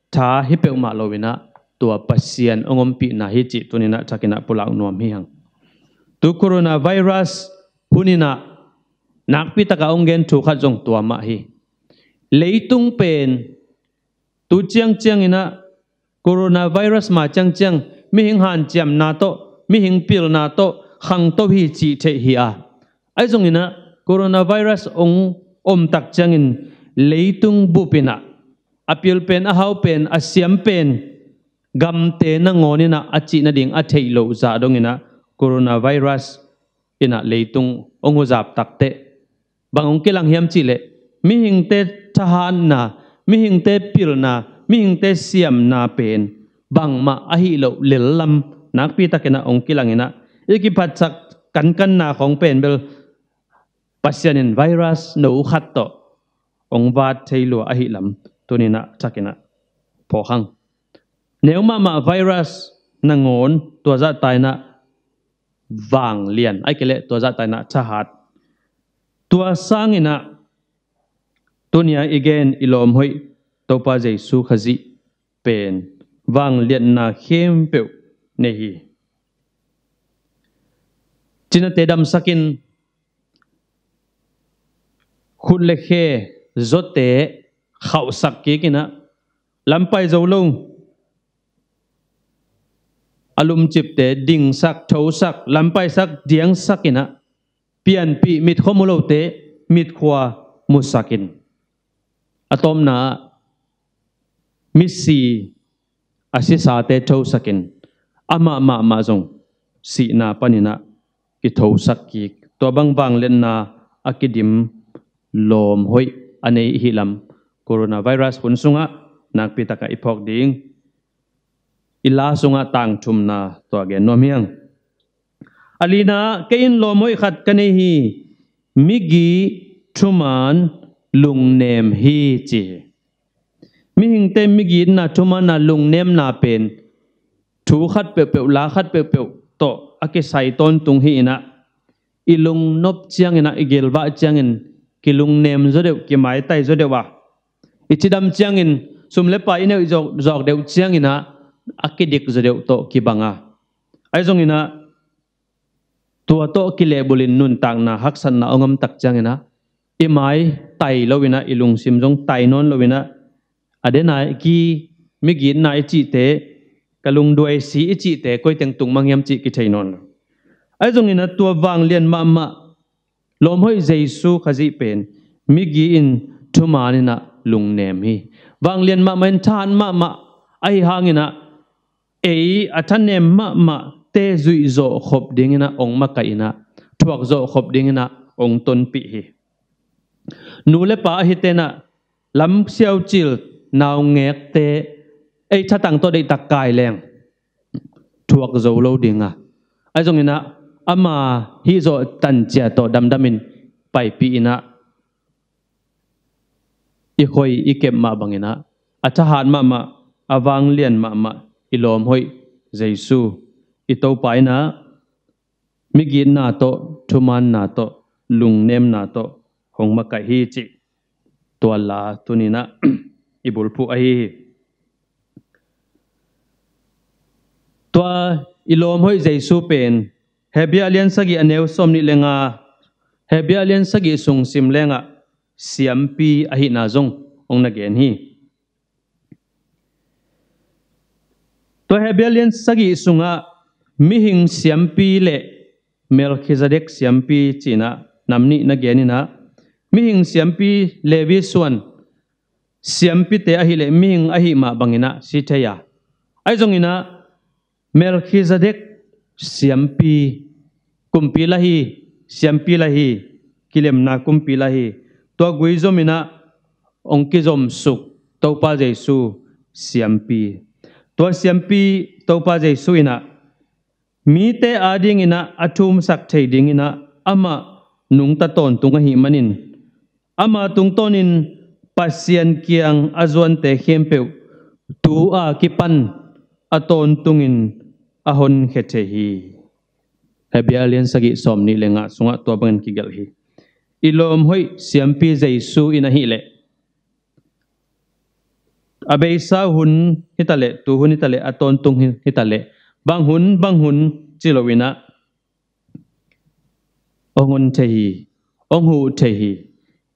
tha hi peuhmah loinah tua Pasian hong ompihna hi cih tuninah thakinah pulak nuam hi hang. Tu coronavirus huninah nakpi takah hong gen thu khat zong tua mah hi. Leitung pen tu ciangcianginah coronavirus ma ciangciang mihing hanciamna tawh, mihing pilna tawh khangto hi cih theih hi a. Ahi zonginah coronavirus hong omtak ciangin leitung bupinah a pil pen, a hau pen, a siam pen gamte nangawninah a cih nading a theih loh zah donginah coronavirus inah leitung hong huzap takteh bang hong kilang hiam cihleh mihingte thahatna, mihingte pilna, mihingte siamna pen bangmah ahih loh lellam nakpi takinah hong kilanginah i kiphatsak kankanna khawng pen bel Pasian in virus no khat tawh hong vat thei lua ahih lam tuni-in ah thakin ah phawk hang. Neu mahmah virus nangawn tua zahta-in ah vanglian, ahih kei leh tua zahta-in ah thahat. Tua sangin ah tuni-a i gen i lawm hoih Topa Jesu Khazih pen vangliatna khempeuh nei hi. Cinate damsakin, khut le khe zawte khauhsak kikin ah, lam pai zo lo, a lumcipte dingsak, thosak, lam paisak, diangsakin ah, pianpih, mitkhua mu lote mitkhua musakin, a tawpna-ah misi a sisate thosakin, amah mahmah zong sihna panin ah kithosak kik. Tua bang vangliatna a kidim lawm hoih a nei i hih lam coronavirus hun sungah nakpi takin i phawk ding. I la sungah tang thumna tua gen nuam hi hang. A lina, kei in lawm hoih khat ka nei hi, migi thuman lungnem hi, ci hi. Mihingte migi itna, thumanna, lungnemna pen thu khat peuhpeuh, la khat peuhpeuh tawh a kisai tawntung hi-in ah, i lungnop ciangin ah, i gilvah ciangin kilungnem zaw deuh, kimaitai zaw deuh a, i cidam ciangin sum le pai i neih zawk, zawk deuh ciangin ah, a kidik zaw deuh tawh kibang a. Ahi zongin ah, tua tawh kilehbulhin nuntakna, haksatna hong om tak ciangin ah, i mai tai lo-in ah, i lungsim zong tai nawn lo-in ah, a dena i ki, migi itna i cihte, ka lungduai si i cihte koi teng tung mang hiam cih kithei nawn lo. Ahi zongin ah, tua vanglian mahmah lawm hoih Jesu Khazih pen migi in thuman in ah lungnem hi. Vanglian mahmah in, thahat mahmah ahi hangin ah, ei a thanem mahmahte zuih zawh khop dingin ah hong makaih in ah, thuak zawh khop dingin ah hong tonpih hi. Nu le pa ahite in ah, lam siaucil, naungekte ei thatang tawh deihtak kai leng thuak zo lo ding a, ahi zongin ah, ama hih zawh tancia tawh damdamin paipih in ah, i khoi i kep mah bangin ah, a thahat mahmah, a vanglian mahmah i lawm hoih Jesu, i Topa in ah, migi itna tawh, thumanna tawh, lungnemna tawh hong makaih hi, cih tua la tuni-in ah i bulphuh ahi hi. Tua i lawm hoih Jesu pen Hebrew a lian sagih, a neu sawmnih le nga, Hebrew a lian sagih sung sim leng ah, siampi ahihna zong hong na gen hi. Tua Hebrew a lian sagih sungah mihing siampi le Melkhizedek siampi ci-in ah nam nih na gen in ah, mihing siampi, Levi suan siampite ahih leh mihing ahih mah bangin ah si thei a, ahi zongin ah, Melkhizedek siampi, kumpi la hi, siampi la hi, kilemna kumpi la hi. Tua gui zom in ah hong kizomsuk Topa Jesu siampi. Tua siampi Topa Jesu in ah, mite adingin ah a thumsak thei dingin ah amah nungta tawntung ahih manin, ama tungtawnin Pasian kiang a zuante khempeuh tu-a kipan a tawntungin a honkhia thei hi. Hebrew a lian sagih sawmnih le nga sungah tua bangin kigelh hi. I lawm hoih siampi Jesu in ahih leh, a beisa hun hi ta leh, tu hun hi ta leh, a tawntung hi, hi ta leh, bang hun, bang hun ci lo-in ah, hong hon thei hi, hong huh thei hi.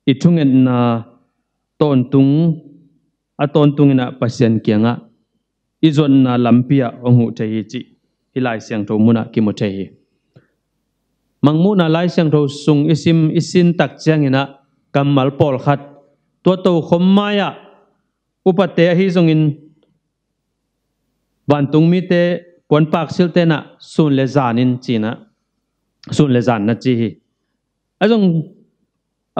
I thungetna tawntung, a tawntungin ah Pasian kiangah i zuatna lampi-ah hong huh thei hi cih hih Lai Siangtho munah kimu thei hi. Mangmuhna Lai Siangtho sung i sim, i sin tak ciangin ah kammal pawlkhat, tua tokhom mai-ah upate ahi zongin vantung mite, puanpak silte in ah sun le zan in ci-in ah, sun le zan na ci hi. Ahi zong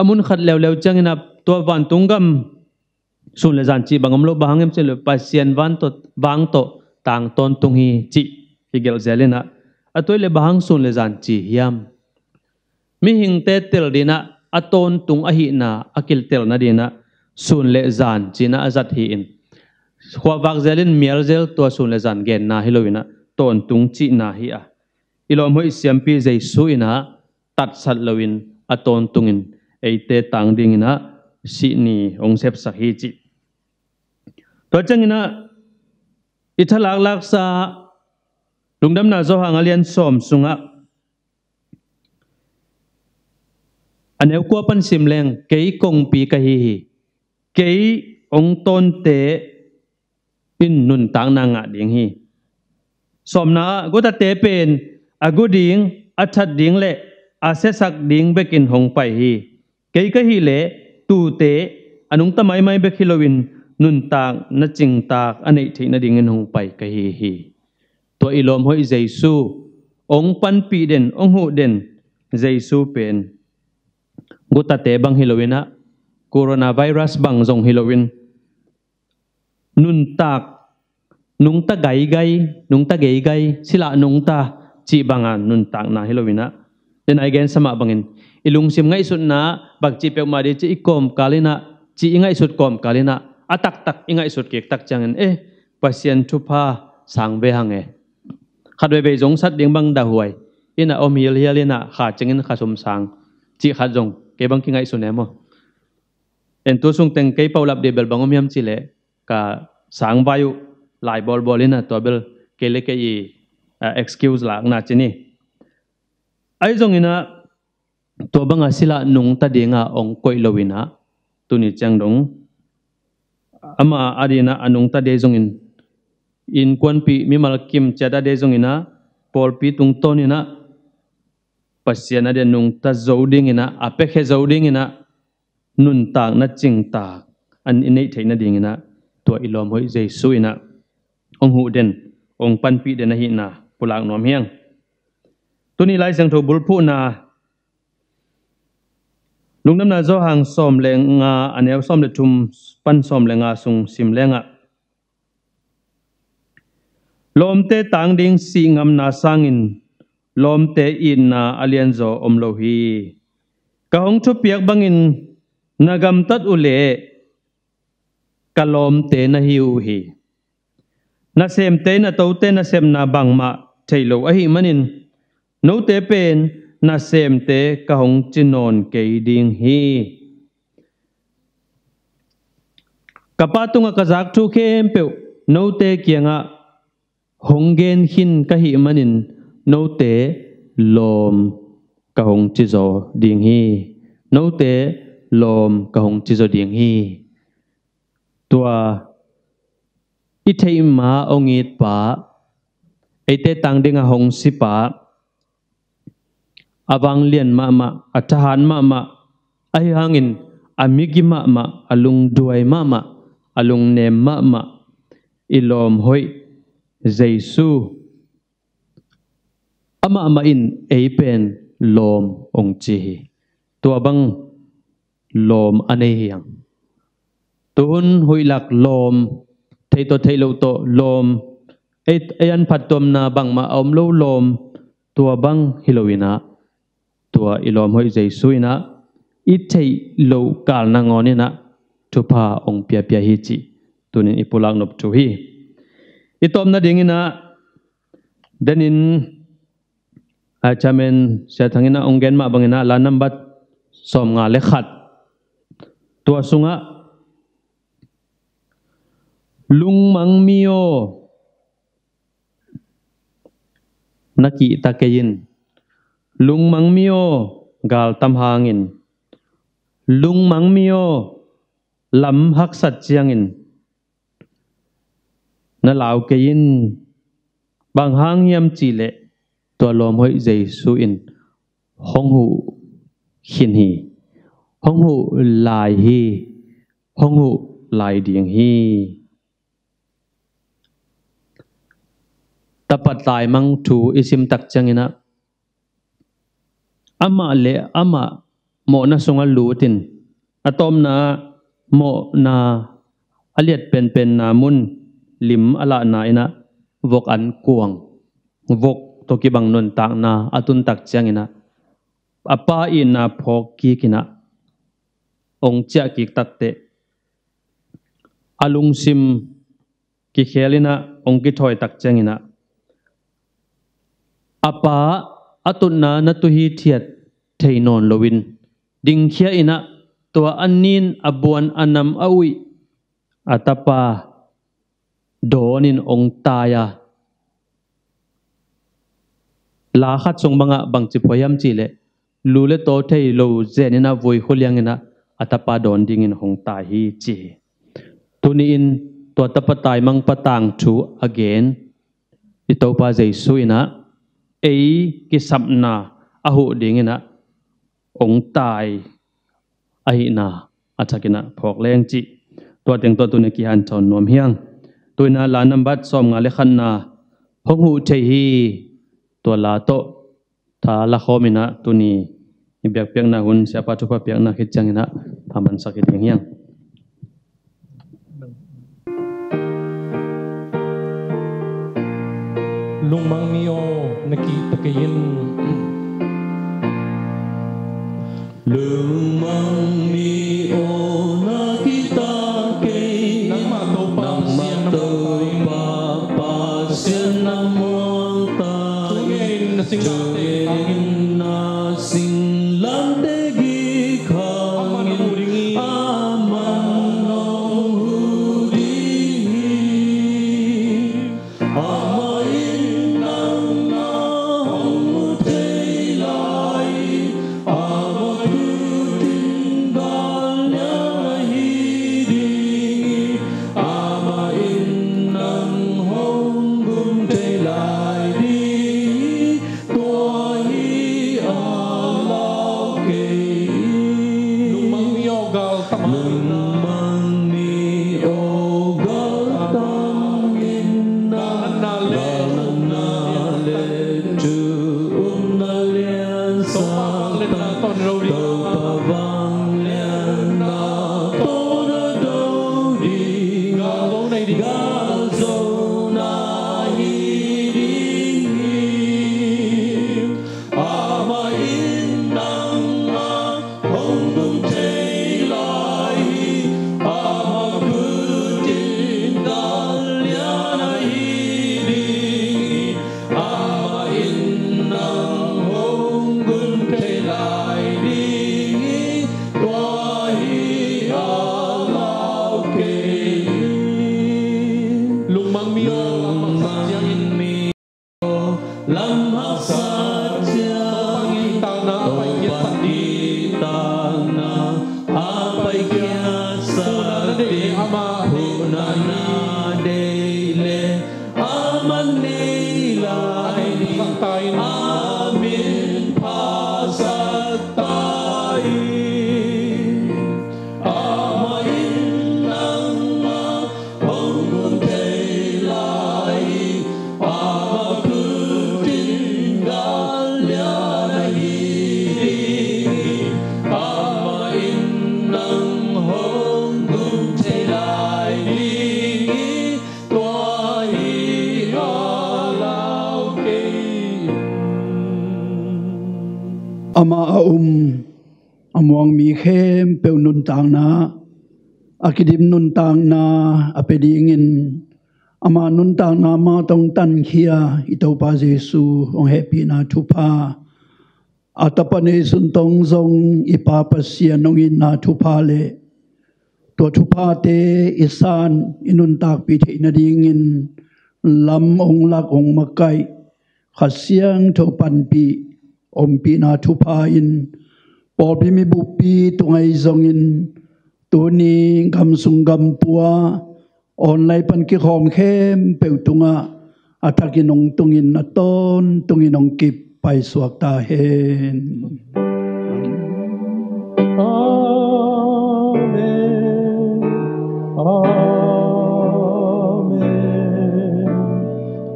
a mun khat leuleu ciangin ah tua vantung gam sun le zan cih bang om lo, bang hang hiam cih leh Pasian van tawh, vang tawh tang tawntung hi cih kigelh zel in ah, a tua ahih leh bang hang sun le zan ci hiam? Mihingte tel dingin ah a tawntung ahihna a kiltel nadingin ah sun le zan ci-in ah a zat hi-in, khuavak zelin mial zel tua sun le zan genna hi loin ah tawntung cihna hi a, i lawm hoih siampi Jesu in ah tatsat loin a tawntungin eite tang dingin ah sih ni hong sepsak hi cih. Tua ciangin ah i thalak laksa Lungdamna Johan a lian sawm sungah a neu kua pan sim leng, kei kongpi ka hi hi. Kei hong tawnte in nuntakna ngah ding hi. Sawmna ah, gutate pen a gu ding, a that ding le a siasak ding bekin hong pai hi. Kei ka hih leh tuute a nungta maimai bek hi loin nuntakna cingtak a neih theih nadingin hong pai ka hi hi. Tua i lawm hoih Jesu, hong panpih den, hong huh den Jesu pen gutate bang hi loin ah, coronavirus bang zong hi loin, nuntak, nungta gaigai, nungta geigai, sila nungta cih banga nuntakna hi loin ah, den a i gensa mah bangin i lungsim ngaihsutna bangci peuhmah ding cih i kawmkal in ah, cih i ngaihsut kawmkal in ah, a taktak i ngaihsut kik tak ciangin, eh, Pasian thupha sang ve hang e. Khat veivei zong sat ding bang dahhuai in ah, om hilhial in ah, kha cingin kha sum sang cih khat zong kei bang kingaihsun e maw. En, tu sung teng kei paulap dih bel bang om hiam cih leh, ka sang vai uh lai bawlbawl in ah, tua bel kei le kei i, ah, excuse lakna ci ni. Ahi zongin ah, tua banga sila nungta dinga hong koih loin ah, tuni ciang dong amah a dingin ah a nungta dei zongin, innkuanpih mimal kim ciat a dei zongin ah, pawlpi tungtawnin ah Pasian a dingin nungta zo dingin ah, a piakhia zo dingin ah, nuntakna cingtak a i neih theih nadingin ah, tua i lawm hoih Jesu in ah hong huh den, hong panpih den ahihna pulak nuam hi hang. Tuni Lai Siangtho bulphuhna, Lungdamna Johan sawm le nga, a neu sawm le thum pan sawm le nga sung sim leng ah, lawmte tang ding sih ngamna sangin lawmte itna a lianzaw om lo hi. Ka hong thupiak bangin na gamtat uh leh ka lawmte na hi uh hi. Nasemte in a tote nasepna bangmah thei lo ahih manin, note pen nasemte ka hong ci nawn kei ding hi. Ka Pa tungah ka zak thu khempeuh note kiangah hong gen khin ka hih manin, note lawm ka hong ci zaw ding hi. Note lawm ka hong ci zaw ding hi. Tua i theih ma hong itpa, eite tang dingah hong sipa, a vanglian mahmah, a thahat mahmah, ahi hangin a migi mahmah, a lungduai mahmah, a lungnem mahmah, i lawm hoih Jesu, amahmah in ei pen lawm hong ci hi. Tua bang lawm a nei hi hang. Tuhun huihlak lawm, theih tawh theih loh tawh lawm, ei, ei an phattuamna bangmah a om lo lawm, tua bang hi loin ah, tua i lawm hoih Jesu in ah i theih loh kal nangawn in ah thupha hong piapia hi cih tunin i pulak nop thu hi. I tawpna dingin ah, denin, a, Chairman Sia Thang in ah hong gen mah bangin ah, la nambat sawmnga le khat, tua sungah, lungmang mi aw, na kihta kei in. Lungmang mi aw, galtam hangin. Lungmang mi aw, lam haksat ciangin na lau kei in. Bang hang hiam cih leh, tua lawm hoih Jesu in hong huh khin hi. Hong huh lai hi. Hong huh lai ding hi. Tapa taimang thu i sim tak ciangin ah, amah le amah mawhna sungah lutin, a tawpna mawhna a liat penpenna mun lim a lahna in ah, vok an kuang, vok tawh kibang nuntakna a tun tak ciangin ah, a Pa itna phawk kik in ah, hong ciah kik takteh, a lungsim kikhel in ah hong kithawi tak ciangin ah, a pa a tutna na tu hithiat thei nawn loin dingkhia in ah, tua a nin a buan a nam a uih a tapa dawnin hong tai a, la khat sung bangah bangci phuai hiam cih leh, lu le taw thei lo zen in ah vui khuliang in ah a tapa dawn dingin hong tai hi ci hi. Tuni-in tua tapa taimangpa tangthu a gen i Topa Jesu in ah ei kisapna a huh dingin ah hong tai ahihna a thakin ah phawk leng cih, tua teng tawh tuni kihanthawn nuam hi hang. Tu-in ah la nambat sawmnga le khatna, hong huh thei hi, tua la tawh tha lakhawm in ah tuni i biakpiakna hun, Siapa thupha piakna khit ciangin ah thamansak hi ding hi hang. Lungmang mi aw, na kihta kei in. Lungmang mi aw, na kihta kei in. Nangmah Topa Pasian, Topa Pasian na muang ta in. Thu ngen in na singlamteh gik hangin, thu ngen in na singlamteh gik hangin, amah na huh ding hi. Amah na huh ding hi. Amah in nang na hong mu thei lai hi. Amah khut in gal lian ahi ding hi. Amah in nang hong gum thei lai ding hi. Tua hi a lau kei. Lungmang mi aw, galtam in. Lungmang mi aw, galtam in. Galnatna le, galnatna le thu umna liansak ta. Topa vangliatna tawh na do ding. Topa vangliatna tawh na do ding. Galzo na hi ding. Galzo na hi ding hi. Amah in nang na hong gum thei lai hi. Amah khut in gal lian ahi ding hi. Amah in nang hong gum thei lai ding hi. Tua hi a lau kei. Lungmang mi aw, lungmang mi aw, lam haksa ciangin, Topa kihtakna a paikhiatsak ding. Topa kihtakna a paikhiatsak ding. Huhna na deih leh amah nei lai ding. Huhna na deih leh amah nei lai ding. A min phasak ta in. A min phasak ta in. Amah in nang na hong gum thei lai hi. Amah khut in gal lian ahi ding hi. Amah in nang hong gum thei lai ding hi. Tua hi a lau kei. Amah a um a muang mi khempeuh nuntakna, a kidim nuntakna a pia dingin, ama nuntakna mah tawh hong tankhia i Topa Jesu hong hehpihna thupha, a tapa neisun tawh zong i Pa Pasian hong itna thupha le tua thuphate i san i nuntakpih theih nadingin lam hong lak hong makaih Kha Siangtho panpih ompihna thupha in pawlpi mibuppi tungah zongin tuni gamsung gampua online pan kikhawm khempeuh tungah a thakin hong tungin a tawntungin hong kip paisuak ta hen. Amen. Amen.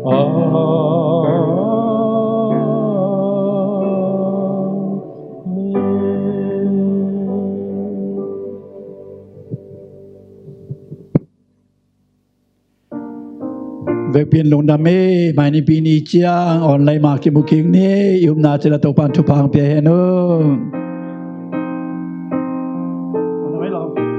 Amen. Vekpi in lungdam ei, mai Nipi ni ciang online mah kimu kik ni, i upna cil a Topa'n thupha hong pia hen aw. Love.